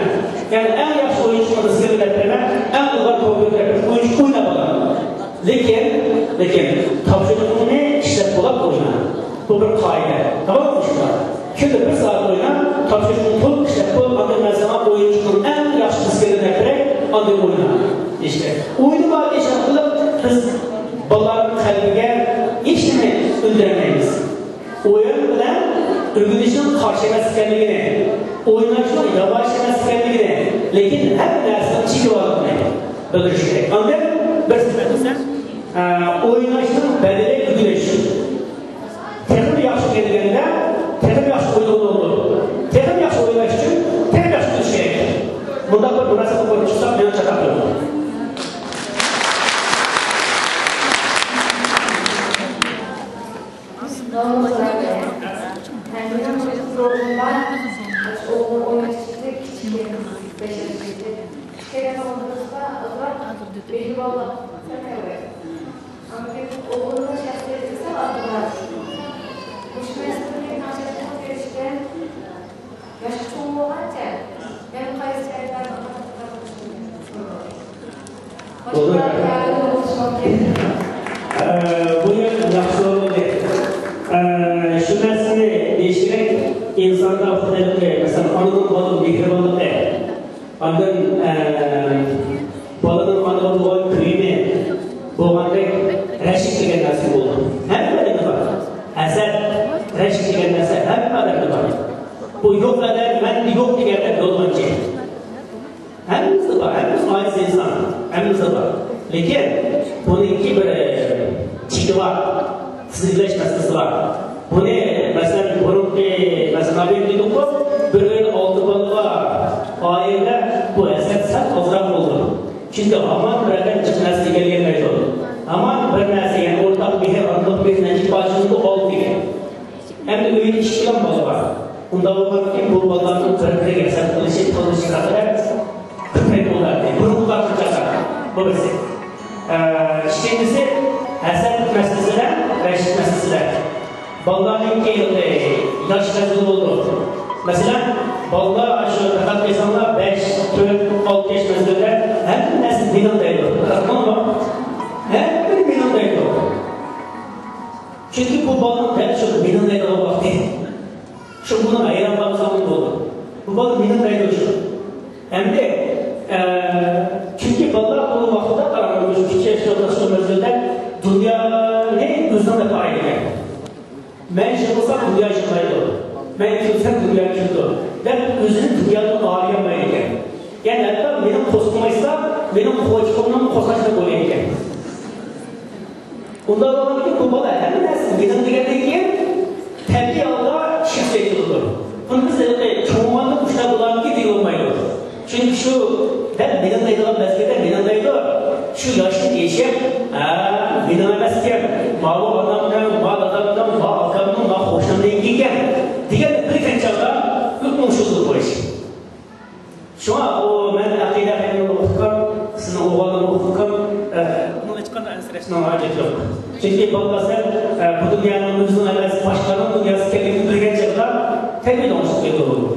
يەنى ئەڭ ياخشى ئويۇنچۇقنى بىزگە ئېلىپ بېرىمەن، ئەڭ ئىلغار كومپيۇتېر ئېلىپ بېرىمەن، ئويۇنچۇق ئويناپ ئالىمەن. لېكىن، لېكىن تاپشۇرۇقنى ئىشلەپ بولاپ ئوينا. بۇ بىر قائىدە. تاماممۇ شۇنداق؟ كۈندە بىر سائەت ئوينا، تاپشۇرۇقنى تولۇق ئىشلەپ بول، ئاندىن مەن ساڭا ئويۇنچۇقنىڭ ئەڭ ياخشى دىسكىنى ئېلىپ بېرەي، ئاندىن ئوينا. ئىشتە ئويۇنى بار ئىش ئارقىلىق بىز بالىلارنىڭ قەلبىگە ھېچ نېمە ئۈندۈرەلمەيمىز. ئويۇن بىلەن ئۆگىنىشنىڭ قارشى ئەمەس ئىكەنلىكىنى، ئويناشنىڭ يامان ئىش ئەمەس ئىكەنلىكىنى، لېكىن ھەممە نەرسىنىڭ چېكى بارلىقىنى بىلدۈرۈش كېرەك. ئاندىن بىر، ئە، ئويناشنىڭ بەدىلى تېخىمۇ ياخشى كەلگەندە، تېخىمۇ ياخشى ئويلىغىلى بولىدۇ. تېخىمۇ ياخشى ئويلاش ئۈچۈن تېخىمۇ ياخشى قىلىش كېرەك. بۇنداق بىر مۇناسىۋەت قۇرۇپ چىقساق، مېنىڭ چاتاق يوق. ئوغلۇمنىڭ شەخسىيىتىگە سەل ئارتۇقراق. مۇشۇ مەسىلىنى تەڭشەشنىڭ كۆرۈشكەن ياشقا چوڭ بولغانچە، مەن قايسى جايلاردا قاتتىق بولدى. ئە، بۇ يەر ياخشى بولدى. ئە، شۇ مەسىلىنى دېيىش كېرەك، ئىنساندا خۇددى، مەسىلەن، ئانىنىڭ بالا مېھرىبانلىقى. ئاندىن، ئە، بالىنىڭ ئانىغا بولغان كۆيۈمى بولغاندەك رەشك دېگەن نەرسە بولىدۇ. ھەممە ئادەمدە بار. ھەسەت، رەشك دېگەن نەرسە ھەممە ئادەمدە بار. بۇ يوق ئادەم، مەندە يوق دېگەندەك يالغانچى. ھەممىمىزدە بار، ھەممىمىز ئاجىز ئىنسان، ھەممىمىزدە بار. لېكىن بۇنىڭكى بىر، ئە، چېكى بار، تىزگىنلەش مەسىلىسى بار. بۇنى، مەسىلەن، بۇرۇنقى، مەسىلەن، نابىن دېدۇققۇ، بىر ئۆيدە ئالتە بالا بار ئائىلىدە بۇ ھەسەت سەل ئازراق بولىدۇ. چۈنكى ھامان بىر ئادەم جىق نەرسە ئىگىلىيەلمەيدۇ. ھامان بىر نەرسە، يەنى ئورتاق مېھىر، ئورتاق مېھىر نەچچە پايىزىنى ئالدى. ئەمدى ئۆيدە ئىككىلا بالا بار. ئۇنداق بولغاندىكىن بۇ بالىلارنىڭ بىر-بىرىگە ھەسەت قىلىشى، قىلمىشى ھەققىدە كۆپرەك بولاتتى. بۇرۇنقىلارغا قارىغاندا بۇ بىرسى. ئە، ئىككىنچىسى، ھەسەت مەسىلىسىدە، رەشك مەسىلىسىدە. بالىلارنىڭكى ياش مەزگىلى بولىدۇ. مەسىلەن، بالىلار شۇ دىققەت قىلساڭلار، بەش، تۆت، ئالتە ياش مەزگىلىدە ھەممە نەرسە مېنىڭ دەيدۇ. دىققەت قىلدىڭلارمۇ؟ ھەممىنى مېنىڭ دەيدۇ. چۈنكى بۇ بالىنىڭ دەل شۇ مېنىڭ دەيدىغان ۋاقتى. شۇ بۇنىڭ ھەيران قالمىساڭمۇ بولىدۇ. بۇ بالا مېنىڭ دەيدۇ شۇ. ئەمدى، ئە، چۈنكى بالىلار بۇ ۋاقىتتا قاراڭ، مۇشۇ كىچىك ياشلاردا شۇ مەزگىلدە دۇنيانى ئۆزىنىڭ دەپ قارايدىكەن. مەن يىغلىسام دۇنيا يىغلايدۇ. مەن كۈلسەم دۇنيا كۈلىدۇ دەپ ئۆزىنى دۇنيادىن ئايرىيالمايدىكەن. يەنى ھەتتا مېنىڭ قورسىقىم ئاچسا، مېنىڭ قوچىقىمنىڭ قورسىقى ئاچقان بولىدىكەن. ئۇنداق بولغاندىكىن بۇ بالا ھەممە نەرسە مېنىڭ دېگەندىن كېيىن تەبىئىي ھالدا شىرك سېتىلىدۇ. بۇنى بىز ھېلىقى چوڭ بولغاندا مۇشۇنداق بولارمىكىن دېيىلمايدۇ. چۈنكى شۇ دەل مېنىڭ دەيدىغان مەزگىلدە مېنىڭ دەيدۇ، شۇ ياشتىن ئېشىپ، ھە، مېنىڭ ئەمەسكەن، ماۋۇ ئانامنىڭ، ما دادامنىڭ، ما ئاكامنىڭ، ما قوشنامنىڭكىكەن دېگەن بىر كەنچاغدا ئۇنىڭ شۇ بولۇپ قويۇش. شۇڭا ئۇ مەن ئەقىدە ئىلمىنى ئوقۇتقان، سىزنىڭ ئوغۇللارنى ئوقۇتقان، ئە، ئۇنىڭ ھېچقانداق ئەنسىرەشنىڭ ھاجىتى يوق. چۈنكى بالىلار سەل، ئە، بۇ دۇنيانىڭ ئۆزىنىڭ ئەمەس، باشقىلارنىڭ دۇنياسى ئىكەنلىكىنى بىلگەن چاغدا تەبىئىي ئوڭۇشلۇق بولىدۇ.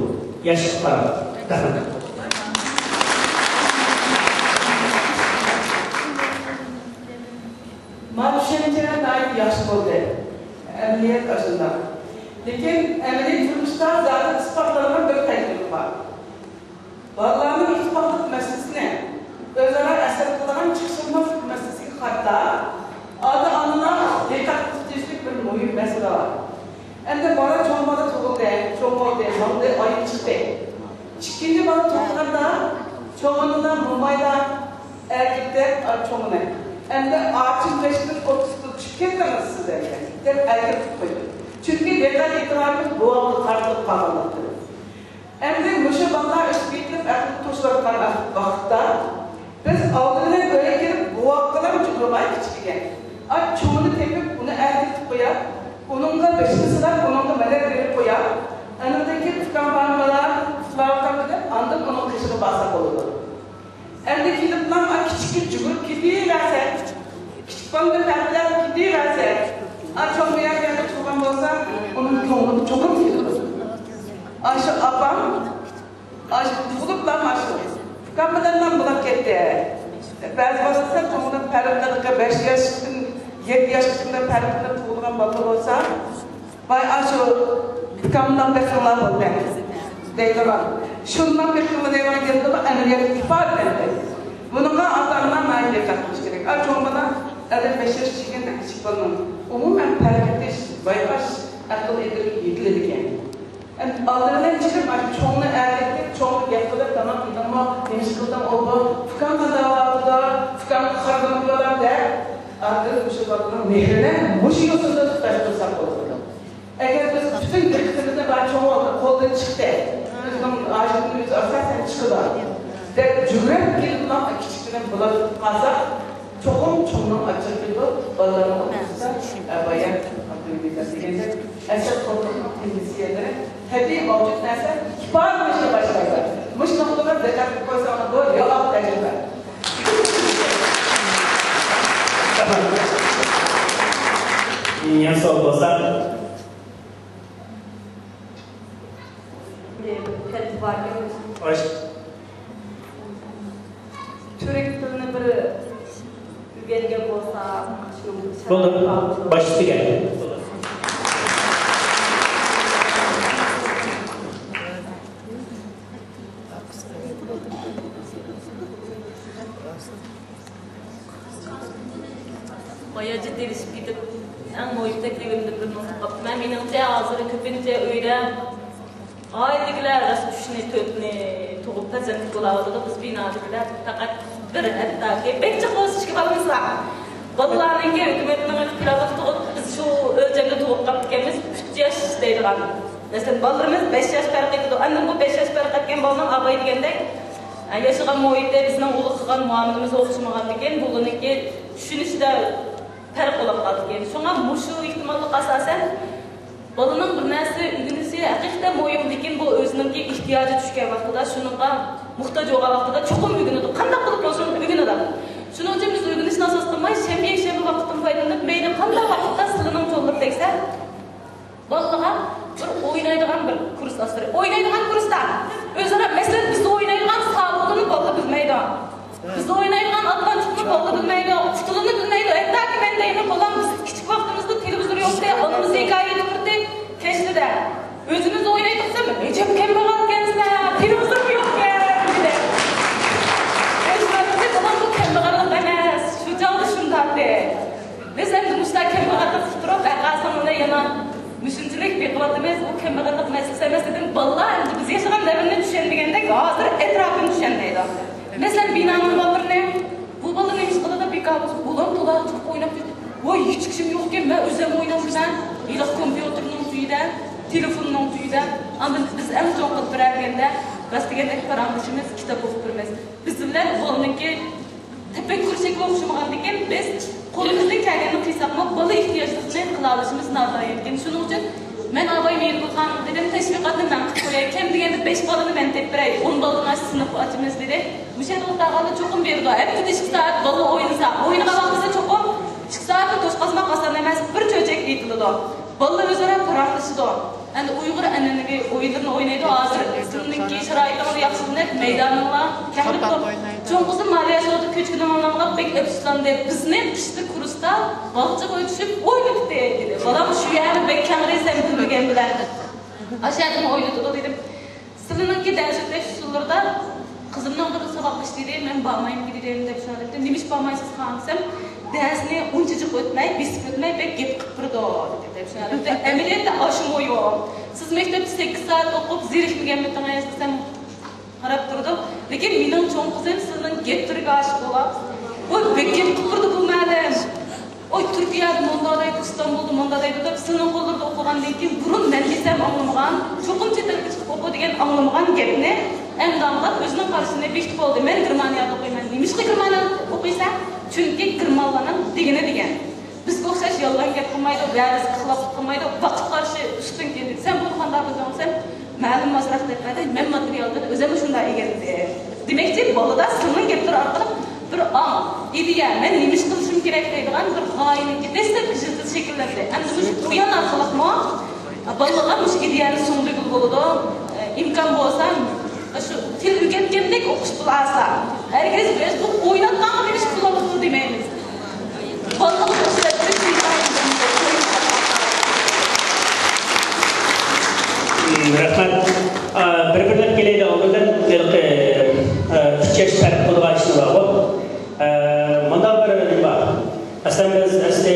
ياشلىققا قاراپ. رەھمەت. مانا چۈشەنچە ناھايىتى ياخشى بولدى. ئەمەلىيەت ئاشۇنداق. لېكىن ئەمەلىي تۇرمۇشتا زادى ئىسپاتلانغان بىر تەجرىبە بار. بالىلارنىڭ ئىتتىپاقلىق مەسىلىسىنى ئۆزئارا ھەسەت قىلىدىغان چىقىشالماسلىق مەسىلىسىگە قارىتا ئاتا-ئانىلار دىققەت قىلىشقا تېگىشلىك بىر مۇھىم مەسىلە بار. ئەمدى بالا، چوڭ بالا تۇغۇلدى، چوڭ بولدى، ماڭدى، ئايىغى چىقتى. ئىككىنچى بالا تۇغۇلغاندا چوڭ ئانىدا، مومايدا، ئەركىلىتىپ، ئا، چوڭىنى، ئەمدى ئاچىم بېشىدىن ئوتتۇز پۇت چۈشۈپ كەتتىڭىز سىز ئەمدى، دەپ ئەركىلىتىپ قويدى. چۈنكى دىققەت ئېتىبارىمىز بوۋاققا قارىتىلىپ قالغانلىقتىن. ئەمدى مۇشۇ بالىلار ئۆسۈپ يېتىلىپ ئەقلى توشۇۋاتقان ۋاقىتتا، بىز ئالدى بىلەن ئۆيگە كىرىپ، بوۋاققىلا جۇمۇرماي كىچىكىگە، ئا، چوڭىنى تېپىپ، ئۇنى ئەركىلىتىپ قوياپ، ئۇنىڭغا بېشىنى سىلاپ، ئۇنىڭغا مەدەت بېرىپ قوياپ، ئاندىن كېيىن ئۇكام بارمىلا، ئۇخلاۋاتامدۇ دەپ، ئاندىن ئۇنىڭ قېشىغا بارساق بولىدۇ. ئەمدى كېلىپلا، ئا، كىچىككە جۈگۈرۈپ كېتىۋەرسەك، كىچىك بالىنى پەپىلەپ كېتىۋەرسەك، ئا، چوڭ بىر يەرگە تۇرغان بولسا، ئۇنىڭ كۆڭلىگە چوقۇم كېلىدۇ. ئاشۇ ئاپام، ئاشۇ تۇغۇلۇپلا، ئاشۇ ئۇكام بىلەن مەن بولاپ كەتتى. بەزى ۋاقىتتا چوڭىنى پەرق قىلىدىغان، بەش ياشتىن، يەتتە ياشقىچە پەرق قىلىپ تۇغۇلغان بالىلار بولسا، ۋاي، ئاشۇ ئۇكامنىڭ بېقىڭلار بولدى دەيدىغان. شۇنداق بېقىڭلار دەيدىغان گەپنىمۇ ئەمەلىيەتتە ئىپادىلەندى. بۇنىڭغا ئاتا-ئانىلار ناھايىتى دىققەت قىلىش كېرەك. ئا، چوڭ بالا ئەمدى بەش ياشقا كىرگەندە كىچىك بالىنىڭ ئومۇمەن پەرق ئېتىش، بايقاش ئەقىل ئىدراكى يېتىلىدىكەن. ئەمدى ئالدى بىلەن چىقىپ، ئاشۇ چوڭنى ئەركىلىتىپ، چوڭغا گەپ قىلىپ، تاماق يېدىڭمۇ، نېمە ئىش قىلدىڭ، ئۇ بۇ، ئۇكام قانداق ئەھۋالدا، ئۇكامغا قارىدىڭمۇ دەپ، ئاندىن مۇشۇ بالىنىڭ مېھرىنى مۇشۇ يوسۇندا تۇتاشتۇرساق بولىدۇ. ئەگەر بىز پۈتۈن دىققىتىمىزنى بار چوڭ قولدىن چىقتى، بىزنىڭ ئاجىزلىقىمىز ئاساسەن چىقىدۇ دەپ يۈگۈرۈپ كېلىپلا كىچىككىنە بولا قالساق، چوقۇم چوڭنىڭ ئاچچىقى كېلىدۇ، بالىلارنىڭ ئوتتۇرىسىدا، ئە، بايا ئابدۇلمۇجىت دېگەندەك، ئەسەر قۇرۇقلۇقنىڭ تېمىسى يەرلىرى تەبىئىي مەۋجۇت نەرسە ئىپادىلىنىشكە باشلايدۇ. مۇشۇ نۇقتىغا دىققەت قىلىپ قويساڭلار، بۇ رېئال تەجرىبە. يەنە سوئال بولسا؟ خوش. تۈرك تىلىنى بىر ئۆگەنگەن بولسا، شۇنىڭ بولدى. باشلىسا گەپ. بايا جىددىيلىشىپ كېتىپ، ئەڭ مۇھىم تەكلىپىمنى بىر نۇقتا قاپتىمەن. مېنىڭچە، ھازىر كۆپىنچە ئۆيدە ئائىلىدىكىلەر راست ئۈچنى، تۆتنى تۇغۇپ پەرزەنتلىك بولاۋاتىدۇ. بىز بىنادىكىلەر پەقەت بىر، ھەتتاكى بەك جىق بولسا ئىككى بالىمىز بار. بالىلارنىڭكى ھۆكۈمەتنىڭ پىلانلىق تۇغۇپ، بىز شۇ ئۆلچەمدە تۇغۇپ قاپتىكەنمىز، ئۈچ ياش دەيدىغان. مەسىلەن، بالىلىرىمىز بەش ياش پەرق ئېتىدۇ. ئاندىن بۇ بەش ياش پەرق ئەتكەن بالىنىڭ ئاباي دېگەندەك، ئە، ياشىغان مۇھىتى، بىزنىڭ ئۇلۇغ قىلغان مۇئامىلىمىز ئوخشىمىغاندىكىن، بۇ بالىنىڭكى چۈشىنىشىدە پەرق بولۇپ قالىدىكەن. شۇڭا مۇشۇ ئېھتىماللىققا ئاساسەن، بالىنىڭ بىر نەرسە ئۆگىنىشى ھەقىقەتەن مۇھىم، لېكىن بۇ ئۆزىنىڭكى ئېھتىياجى چۈشكەن ۋاقتىدا شۇنىڭغا موھتاج بولغان ۋاقتىدا چوقۇم ئۆگىنىدۇ. قانداق قىلىپ بولسۇن ئۆگىنىدۇ. شۇنىڭ ئۈچۈن بىز ئۆگىنىشنى ئاساس قىلماي، شەنبە، يەكشەنبە ۋاقىتتىن پايدىلىنىپ، مەيلى قانداق ۋاقىتتا سىلىنىڭ چوللىرى تەگسە، بالىغا بىر ئوينايدىغان بىر كۇرس ئاچتۇرۇپ، ئوينايدىغان كۇرستا ئۆزئارا، مەسىلەن، بىز ئوينايدىغان ساۋۇتىنى بالا بىلمەيدۇ. بىز ئوينايدىغان ئاتلانچۇقنى بالا بىلمەيدۇ، قۇتۇلىنى بىلمەيدۇ. ھەتتاكى مەن دەيمەن، بالام، بىز كىچىك ۋاقتىمىزدا تېلېۋىزور يوق ئىدى، ئانىمىز ھېكايە ئېيتىپ تۇردى كەچلىدە. ئۆزىمىز ئوينايدۇق دېسەم، ئەجەب كەمبەغەل ئىكەنسىلەر، تېلېۋىزورمۇ يوقكەن دېدى. ئۆزىمىزنى، بالام، بۇ كەمبەغەللىك ئەمەس، شۇ چاغدا شۇنداقتى. بىز ئەمدى مۇشۇنداق كەمبەغەللىك قىلىپ تۇرۇپ، ھەرقايسىڭلارنى يەنە مۇشۇنچىلىك بېقىۋاتىمىز، بۇ كەمبەغەللىك مەسىلىسى ئەمەس دېدىم. بالىلار ئەمدى بىز ياشىغان دەۋرنى چۈشەنمىگەندەك، ھازىر ئەتراپىنى چۈشەنمەيدۇ. مەسىلەن، بىنانىڭ بالىلىرىنى، بۇ بالا نېمە ئىش قىلىدۇ، بىكار بولسا، بۇلام تولا چىقىپ ئويناپ كېتىدۇ. ۋاي، ھېچ كىشىم يوقكەن، مەن ئۆزۈم ئوينايمەن. ھېلىقى كومپيۇتېرنىڭ تۈۋىدە، تېلېفوننىڭ تۈۋىدە. ئاندىن بىز ئەڭ چوڭ قىلىپ بېرەلىگەندە، راست دېگەندەك پاراڭلىشىمىز، كىتاب ئوقۇپ تۇرىمىز. بىز بىلەن بالىنىڭكى تەپەككۇر شەكلى ئوخشىمىغاندىكىن، بىز قولىمىزدىن كەلگىنىنى قىلساقمۇ، بالا ئېھتىياجلىقنى قىلالىشىمىز ناتايىنكەن. شۇنىڭ ئۈچۈن مەن ئاباي مېيىپ بولغان دېدىم، تەشۋىقاتنى مەن قىلىپ قوياي، كەم دېگەندە بەش بالىنى مەن تېپىپ بېرەي، ئون بالىدىن ئاشسا سىنىپ ئاچىمىز دېدى. مۇشۇ يەردە ئولتۇرغاندا چوقۇم بېرىدۇ. ھەپتىدە ئىككى سائەت بالا ئوينىسا، ئوينىغان ۋاقتىدا چوقۇم ئىككى سائەتنى توشقۇزماق ئاسان ئەمەس، بىر چۆچەك ئېيتىلىدۇ. بالىلار ئۆزئارا پاراڭلىشىدۇ. ئەمدى ئۇيغۇر ئەنئەنىۋى ئويۇنلىرىنى ئوينايدۇ. ھازىر سىلىنىڭكى شارائىتىڭلار ياخشى بولۇپ، مەيدانىڭلار كەڭرى بولۇپ. چوڭ قىزىم مالىيە سودا كۆچكىنىڭ ئالدىغا بەك ئەپسۇسلاندى. بىزنى قىشتا كۇرستا باغچىغا ئۆتۈشۈپ ئوينىتىپتۇ دېدى. بالام، شۇ يەرنى بەك كەڭرى سەن بىلمىگەن بىلەن. ئاشۇ يەردىمۇ ئوينىتىدۇ دېدىم. سىلىنىڭكى دەرس ئۆتەش ئۇسۇللىرىدا قىزىمنىڭ بىر ساۋاقدىشى دېدى، مەن بارمايمەن دېدى دەيمەن دەپ شۇنداق دەپتۇ. نېمە ئىش بارمايسىز خانىم دېسەم، دەرسنى ئۇنچە جىق ئۆتمەي، بېسىپ ئۆتمەي، بەك گەپ قىلىپ بېرىدۇ دېدى دەپ شۇنداق دەپتۇ. ئەمەلىيەتتە ئاشۇ مۇھىم. سىز مەكتەپتە سەككىز سائەت ئوقۇپ زېرىكمىگەنمىدىڭىز دېسەم، قاراپ تۇرىدۇ. لېكىن مېنىڭ چوڭ قىزىم سىلىنىڭ گەپ تۈرىگە ئاشىق بولۇپ، ۋاي بەك گەپ قىلىپ بېرىدىغۇ مۇئەللىم. ئوي، تۈركىيەدە مۇنداق دەيدۇ، ئىستانبۇلدا مۇنداق دەيدۇ دەپ، سىلىنىڭ قوللىرىدا ئوقۇغاندىن كېيىن، بۇرۇن مەن دېسەم ئاڭلىمىغان، چوقۇم چەت ئەلگە چىقىپ ئوقۇ دېگەن ئاڭلىمىغان گەپنى ئەمدى ئاڭلاپ، ئۆزىنىڭ قارىشىنى بېكىتىپ ئالدى. مەن گېرمانىيەدە ئوقۇيمەن. نېمىشقا گېرمانىيەدە ئوقۇيسەن؟ چۈنكى گېرمانلارنىڭ دېگىنى دېگەن. بىزگە ئوخشاش يالغان گەپ قىلمايدۇ، ۋەدىسىگە خىلاپلىق قىلمايدۇ، ۋاقىت قارىشى ئۈستۈن كېلىدۇ. سەن بۇنى قانداق بىلدىڭ دېسەم، مەلۇم ئازراق دەپ بەردى، مەن ماتېرىيالدىن ئۆزۈممۇ شۇنداق ئىگىلىدى. دېمەكچى، بالىدا سىلىنىڭ گەپلىرى ئارقىلىق بىر ئاڭ، ئىدىيە، مەن نېمە ئىش قىلىشىم كېرەك دەيدىغان بىر غايىنىڭكى دەسلەپكى يىلتىزى شەكىللەندى. ئەمدى مۇشۇ ئويۇن ئارقىلىقمۇ بالىغا مۇشۇ ئىدىيەنى سىڭدۈرگىلى بولىدۇ. ئىمكان بولسا، شۇ تىل ئۆگەتكەندەك ئوقۇش قىلالىسا، ھەرگىز بىز بۇ ئويناتقانغا نېمە ئىش قىلىۋاتىدۇ دېمەيمىز. بالىلىق ئىشلەتكۈچى. رەھمەت. ئا، بىر-بىرلەپ كېلەيلى، ئالدىدىن ھېلىقى، ئا، ئۈچ ياش پەرق بولىدىغان ئىشنى بارغۇ. ئا، مۇنداق بىر نېمە بار. ئەسلەن بىز، ئەسلى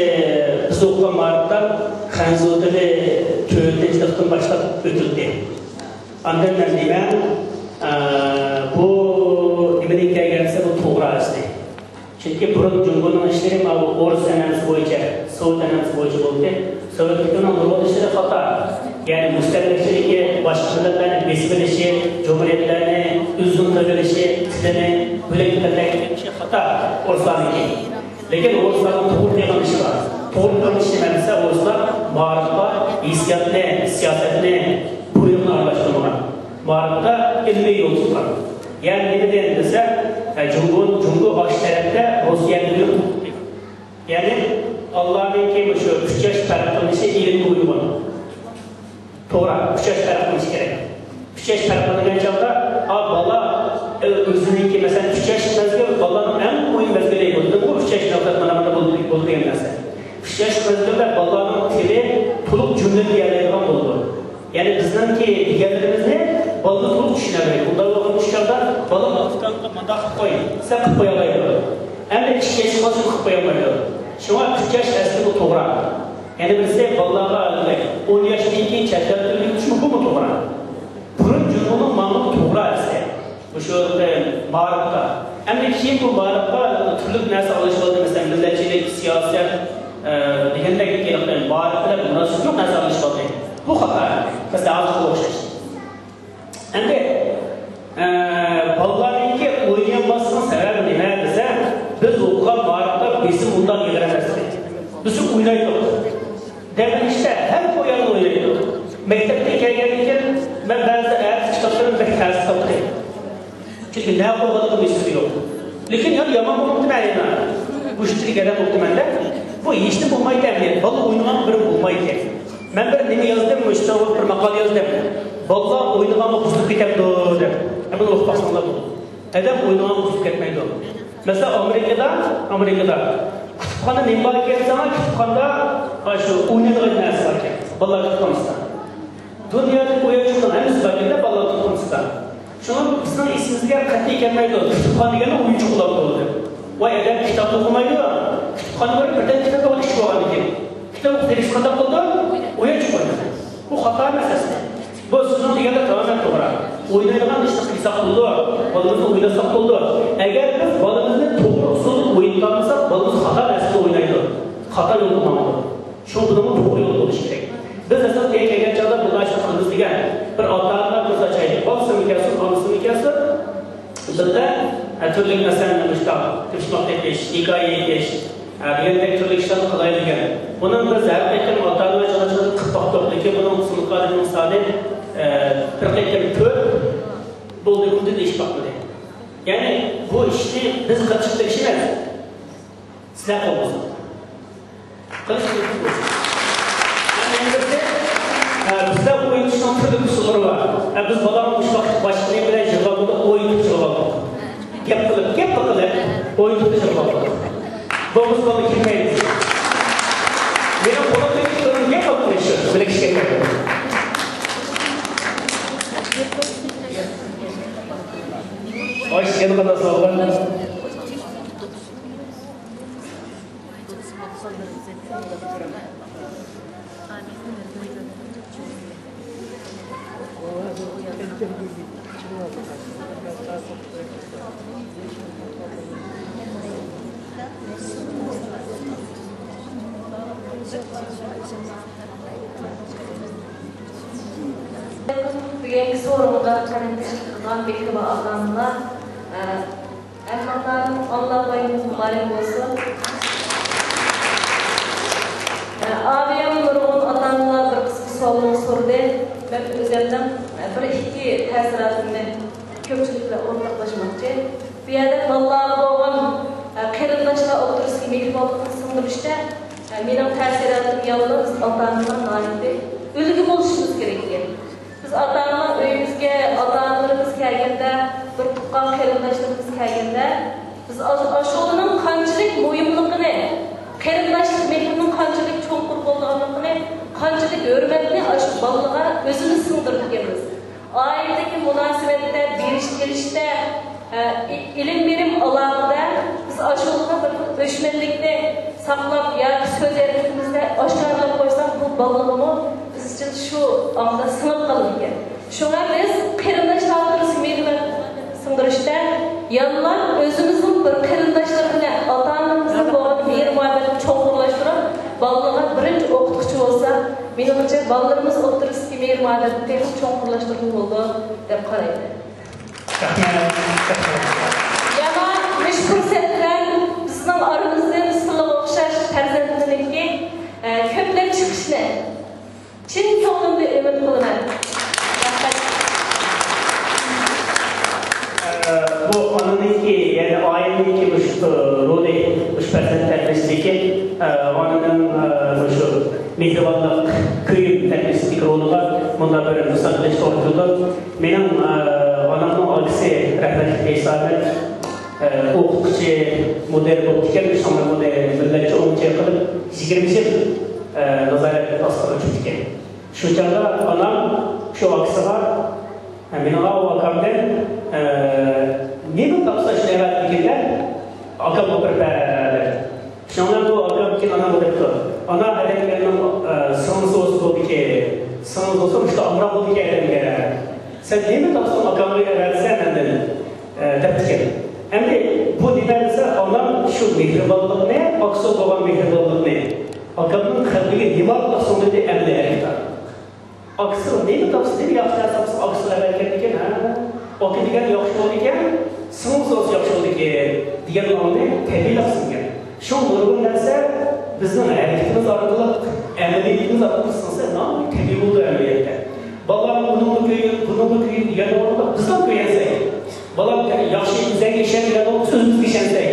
بىز ئوقۇغان مائارىپتا خەنزۇ تىلى تۆتىنچى سىنىپتىن باشلاپ ئۆتۈلدى. ئاندىن مەن دەيمەن، ئا، بۇ نېمىدىن كەلگەن دېسە، بۇ توغرا ئەسلى. چۈنكى بۇرۇن جۇڭگونىڭ ئىشلىرى ماۋۇ ئورۇس ئەنئەنىسى بويىچە، سوۋېت ئەنئەنىسى بويىچە بولدى. سوۋېتلىكلارنىڭ نۇرغۇن ئىشلىرى خاتا. يەنى مۇستەملىكىچىلىكى، باشقا مىللەتلەرنى بېسىپ ئېلىشى، جۇمھۇرىيەتلەرنى ئۆزىنىڭ قىلىۋېلىشى، تىلىنى بۆلەك پەرقلەشتۈرۈشى خاتا ئورۇسلارنىڭكى. لېكىن ئورۇسلارنىڭ توغرا قىلغان ئىشى بار. توغرا قىلغان ئىشى نېمە دېسە، ئورۇسلار مائارىپقا ھېسسىياتنى، سىياسەتنى، بۇيرۇقنى ئارىلاشتۇرمىغان. مائارىپتا ئىلمىي يول تۇتقان. يەنى نېمە دېگەن دېسە، ئە، جۇڭگو، جۇڭگو ئاشۇ تەرەپتە روسىيەدىن يول تۇتتى. يەنى بالىلارنىڭكى مۇشۇ ئۈچ ياش پەرق قىلىنىشى ئىلىمگە ئۇيغۇن. توغرا، ئۈچ ياش پەرق قىلىنىشى كېرەك. ئۈچ ياش پەرق قىلىنغان چاغدا، ئا، بالا، ئۆ-، ئۆزىنىڭكى، مەسىلەن، ئۈچ ياش مەزگىل بالىنىڭ ئەڭ مۇھىم مەزگىلى بولىدۇ. بۇ ئۈچ ياش مەزگىل مانا مۇنداق بولىدۇ، بولىدۇ دېگەن نەرسە. ئۈچ ياش مەزگىلدە بالىلارنىڭ تىلى تولۇق جۈملە دېيەلەيدىغان بولىدۇ. يەنى بىزنىڭكى دېگەنلىرىمىزنى بالىلار تولۇق چۈشىنەلەيدۇ. بۇنداق بولغان چاغدا بالا ئۇكاڭغا مۇنداق قىلىپ قوي، سەن قىلىپ قويالايدۇ. ئەمدى ئىككى ياشقا قالسا قىلىپ قويالمايدۇ. شۇڭا ئۈچ ياش ئەسلى بۇ توغرا. يەنە بىرسى، بالىلارغا ئون ياشتىن كېيىن چەت ئەل تىلىنى ئۆگىتىشمۇ بۇمۇ توغرا. بۇرۇن جۇڭگونىڭ ماڭغىنى توغرا ئەسلى. مۇشۇ مائارىپتا. ئەمدى كېيىن بۇ مائارىپقا تۈرلۈك نەرسە ئارىلىشىۋالدى. مەسىلەن، مىللەتچىلىك، سىياسەت، ئە، دېگەندەك مائارىپ بىلەن مۇناسىۋىتى يوق نەرسە ئارىلىشىۋالدى. بۇ خاتا. مەسىلەن، ھازىرقىغا ئوخشاش. ئەمدى، ئە، بالىلارنىڭكى ئوينىيالماسلىقىنىڭ سەۋەبى نېمە دېسە، بىز ئوقۇغان مائارىپتا بېسىم ئۇنداق ئېغىر ئەمەس ئىدى. بىز ئوينايتتۇق. دەم ئېلىشتا ھەممە ئويۇننى ئوينايتتۇق. مەكتەپتىن كەلگەندىن كېيىن مەن بەزىدە ئەتىسى كىتابلىرىمنى بەك تەستە تاپتىم. چۈنكى نە قويغانلىقىم ئېسىمدە يوق. لېكىن يەنە يامان بولۇپتىمەن يەنە. بۇ ئىشتىن ئادەم بوپتىمەن-دە. بۇ ھېچنېمە بولمايدىكەن. بالىلار ئوينىغان بىر بولمايدىكەن. مەن بىر نېمە يازدىم، مۇشۇ بىر ماقالە يازدىم. بالىلار ئوينىغانغا بۇزۇلۇپ كېتەمدۇ دەپ. ئە، بۇنى ئوقۇپ باقساڭلار بولىدۇ. ئادەم ئوينىغانغا بۇزۇلۇپ كەتمەيدۇ. مەسىلەن، ئامېرىكىدا، ئامېرىكىدا كۇتۇپخانا نېمە بار ئىكەن دېسەڭلار، كۇتۇپخانىدا، ھە، شۇ ئوينايدىغان نەرسە بار ئىكەن. بالىلار كۇتۇپخانىسىدا. دۇنيادىكى ئويۇنچۇقنىڭ ھەممىسى بار ئىكەن-دە، بالىلار كۇتۇپخانىسىدا. شۇڭا بىزنىڭ ئېسىمىزگە قەتئىي كەلمەيدۇ، كۇتۇپخانا دېگەننى ئويۇنچۇق بولۇپ قالىدۇ. ۋاي، ئادەم كىتاب ئوقۇمايدۇ، كۇتۇپخانا بېرىپ بىردەم كىتاب ئوقۇپ چىقىپ ئالغاندىكىن. كىتاب ئوقۇسا ھېرىس قانداق قىلىدۇ؟ ئويۇنچۇق ئوينايدۇ. بۇ خاتا ئەمەس ئەسلى. بۇ سىزنىڭ دېگەندە تامامەن توغرا. ئوينايدىغان ئىشنى قىلساق بولىدۇ، بالىمىزنى ئويناتساق بولىدۇ. ئەگەر بىز بالىمىزنى توغرا ئۇسۇلدا ئوينىتالمىساق، بالىمىز خاتا نەرسىنى ئوينايدۇ. خاتا يولغا ماڭىدۇ. شۇڭا بۇنىڭمۇ توغرا يول بولۇشى كېرەك. بىز ئەسلىدە كەلگەن چاغدا بۇنداق ئىشنى قىلىمىز دېگەن بىر ئاتا-ئانىلار كۆز ئاچايلى. بالىسىمۇ كەلسۇن، ئانىسىمۇ كەلسۇن. بىللە، ھە، تۈرلۈك مەسىلەن، مۇشۇنداق تىپشىماق تېپىش، ھېكايە ئېيتىش، ھە، دېگەندەك تۈرلۈك ئىشلارنى قىلايلى دېگەن. بۇنىڭ بىز ھەر قېتىم ئاتا-ئانىلار چاغىدا قىلىپ باقتۇق، لېكىن بۇنىڭ سىنىپ قالغىنىنىڭ سانى، ئە، بىر قېتىم كۆپ بولدى، ئۇندىن ئېشىپ باقمىدى. يەنى بۇ ئىشنى بىز قىلىشلىق ئىش ئەمەس. سىلەر قولىڭىزدا. قىلىش مۇمكىن بولسۇن. يەنە بىرسى، ئە، بىزدە ئوينىتىشنىڭ تۈرلۈك ئۇسۇللىرى بار. ئە، بىز بالىنى مۇشۇ ۋاقىت باشقا نېمە بىلەن يىغلاتمىدۇق، ئوينىتىپ يىغلاتتۇق. گەپ قىلىپ، گەپ قىلىپ، ئوينىتىپ يىغلاتتۇق. بولمىسا بالىنى كىرمەيمىز. مېنىڭ قولۇمدىكى كىتابىم گەپ قىلىپ، بىلىكىشكە كىرمەيدۇ. ئاي، يەنە قانداق سوئال بار؟ بۈگۈنكى سورۇنغا قېرىندىشىم، مېھرىبان ئاتا-ئانىلار، ھەممىڭلارنىڭ ئاللا بايرىمىڭىز مۇبارەك بولسۇن. ئابىيام نۇرغۇن ئاتا-ئانىلار بىر قىسىم سوئاللارنى سورىدى. مەن ئۆزۈمنىڭ بىر ئىككى تەسىراتىمنى كۆپچىلىك بىلەن ئورتاقلاشماقچى. بۇ يەردە بالىلارغا بولغان، قېرىنداشلار ئوتتۇرىسىدىكى مېھرىبانلىقنى سىڭدۈرۈشتە، مېنىڭ تەسىراتىم يالغۇز ئاتا-ئانىلار ناھايىتى ئۈلگە بولۇشىمىز كېرەك ئىكەن. بىز ئاتا-ئانىلار ئۆيىمىزگە، ئاتا-ئانىلىرىمىز كەلگەندە، بىر تۇغقان قېرىنداشلىرىمىز كەلگەندە، بىز ئاش-، ئاشۇلىنىڭ قانچىلىك مۇھىملىقىنى، قېرىنداشلىق مېھرىنىڭ قانچىلىك چوڭقۇر بولىدىغانلىقىنى، قانچىلىك ھۆرمەتنى ئاشۇ بالىلارغا ئۆزىمىز سىڭدۈرىدىكەنمىز. ئائىلىدىكى مۇناسىۋەتتە، بېرىش-كېلىشتە، ئە، ئى-، ئېلىم-بېرىم ئالاقىدە بىز ئاشۇلىغا بىر خىل ئۆچمەنلىكنى ساقلاپ ياكى سۆز ھەرىكىتىمىزدە ئاشكارىلاپ قويساق، بۇ بالىلارغىمۇ ئىزچىل شۇ ئاڭدا سىڭىپ قالىدىكەن. شۇڭا بىز قېرىنداشلار ئوتتۇرىسىدىكى مېھرىنى سىڭدۈرۈشتە يەنىلا ئۆزىمىزنىڭ بىر قېرىنداشلىرى بىلەن بالىلىرىمىز ئوتتۇرىسىدىكى مېھىر-مۇئەننەتنى تېخىمۇ چوڭقۇرلاشتۇرغىلى بولىدۇ دەپ قارايمەن. رەھمەت. يەنە مۇشۇ پۇرسەت بىلەن بىزنىڭ ئارىمىزدىن سىلىغا ئوخشاش پەرزەنتلىرىنىڭكى، ئە، كۆپلەپ چىقىشىنى چىن كۆڭلۈمدىن ئۈمىد قىلىمەن. رەھمەت. ئە، بۇ ئانىنىڭكى، يەنى ئائىلىنىڭكى مۇشۇ رولى، مۇشۇ پەرزەنت تەربىيەسىدىكى، ئە، ئانىنىڭ، ئە، مۇشۇ مېھرىبانلىق، كۆيۈم تەربىيەسىدىكى رولىغا مۇنداق بىر مىسال قىلىش توغرا كېلىدۇ. مېنىڭ، ئە، ئانامنىڭ ئاكىسى رەھمەتلىك ئەيسا ئەمەت، ئە، ئوقۇتقۇچى، مۇدىر بوپتىكەن، شۇڭا بۇنى مىللەتچە ئوڭچە قىلىپ، يىگىرمە يىل، ئە، نازارەت ئاستىغا چۈشتىكەن. شۇ چاغدا ئانام شۇ ئاكىسىغا، ھە، مېنىڭ ئاۋۇ ئاكامدىن، ئە، نېمە تاپسا شۇنى ئەۋەتىدىكەن-دە، ئاكامغا بېرىپ بەر دەپ. شۇنىڭ بىلەن بۇ ئاكام كېيىن ئانامغا دەپتۇ، ئانا، ئادەمگەرنىڭ، ئە، سىڭلىسى بولسا بولىدىكەن، سىڭلىسى بولسا مۇشۇنداق ئامراق بولىدىكەن ئادەمگەر. سەن نېمە تاپساڭ ئاكاڭغا ئەۋەتسەن ئاندىن، ئە، دەپتىكەن. ئەمدى بۇ نېمە دېسە، ئانام شۇ مېھرىبانلىقنى، ئاكىسىغا بولغان مېھرىبانلىقنى، ئاكامنىڭ قەلبىگە نېمە ئارقىلىق سىڭدۈردى، ئەمدى ھەرىكەت. ئاكىسىغا نېمە تاپسا، نېمە ياخشى نەرسە تاپسا، ئاكىسىغا ئەۋەتكەنىكەن، ھە؟ ئاكا دېگەن ياخشى بولىدىكەن، سىڭلىسى بولسا ياخشى بولىدىكەن دېگەن ئاڭنى تەبىئىيلا سىڭگەن. شۇ نۇرغۇن نەرسە بىزنىڭ ھەرىكىتىمىز ئارقىلىق، ئەمەلىيىتىمىز ئارقىلىق سىڭسە، ناھايىتى تەبىئىي بولىدۇ ئەمەلىيەتتە. بالام ئۇنىڭغا كۆيۈن، بۇنىڭغا كۆيۈن دېگەن ئورنىدا بىزلا كۆيەنسەك. بالام ياخشى ئۆزەڭگە ئىشەن دېگەن ئورنىدا بىز ئۆزىمىزگە ئىشەنسەك.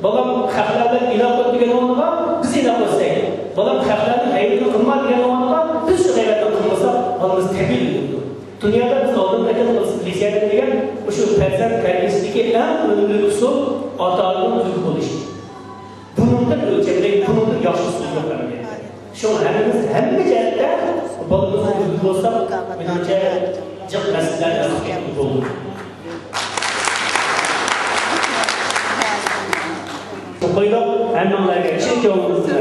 بالام خەقلەر بىلەن ئىناق بول دېگەن ئورنىغا بىز ئىناق بولساق. بالام خەقلەرنىڭ غەيۋىتىنى قىلما دېگەن ئورنىغا بىز شۇ غەيۋەتنى قىلمىساق، بالىمىز تەبىئىي ئۆگىنىدۇ. دۇنيادا بىز ئالدىن قېتىپ لېسەيەن دېگەن مۇشۇ پەرزەنت تەربىيەسىدىكى ئەڭ ئۈنۈملۈك ئۇسۇل ئاتا-ئانىنىڭ ئۈلگە بولۇشى. بۇنىڭدىن ئۆلچەملىك، بۇنىڭدىن ياخشى ئۇسۇل يوق ئەمدى. شۇڭا ھەممىمىز ھەممە جەھەتتە بالىمىزغا ئۈلگە بولساق، مېنىڭچە جىق مەسىلىلەر ھەل بولىدۇ. قويدۇق، ھەممىڭلارغا چىن كۆڭلىمىزدىن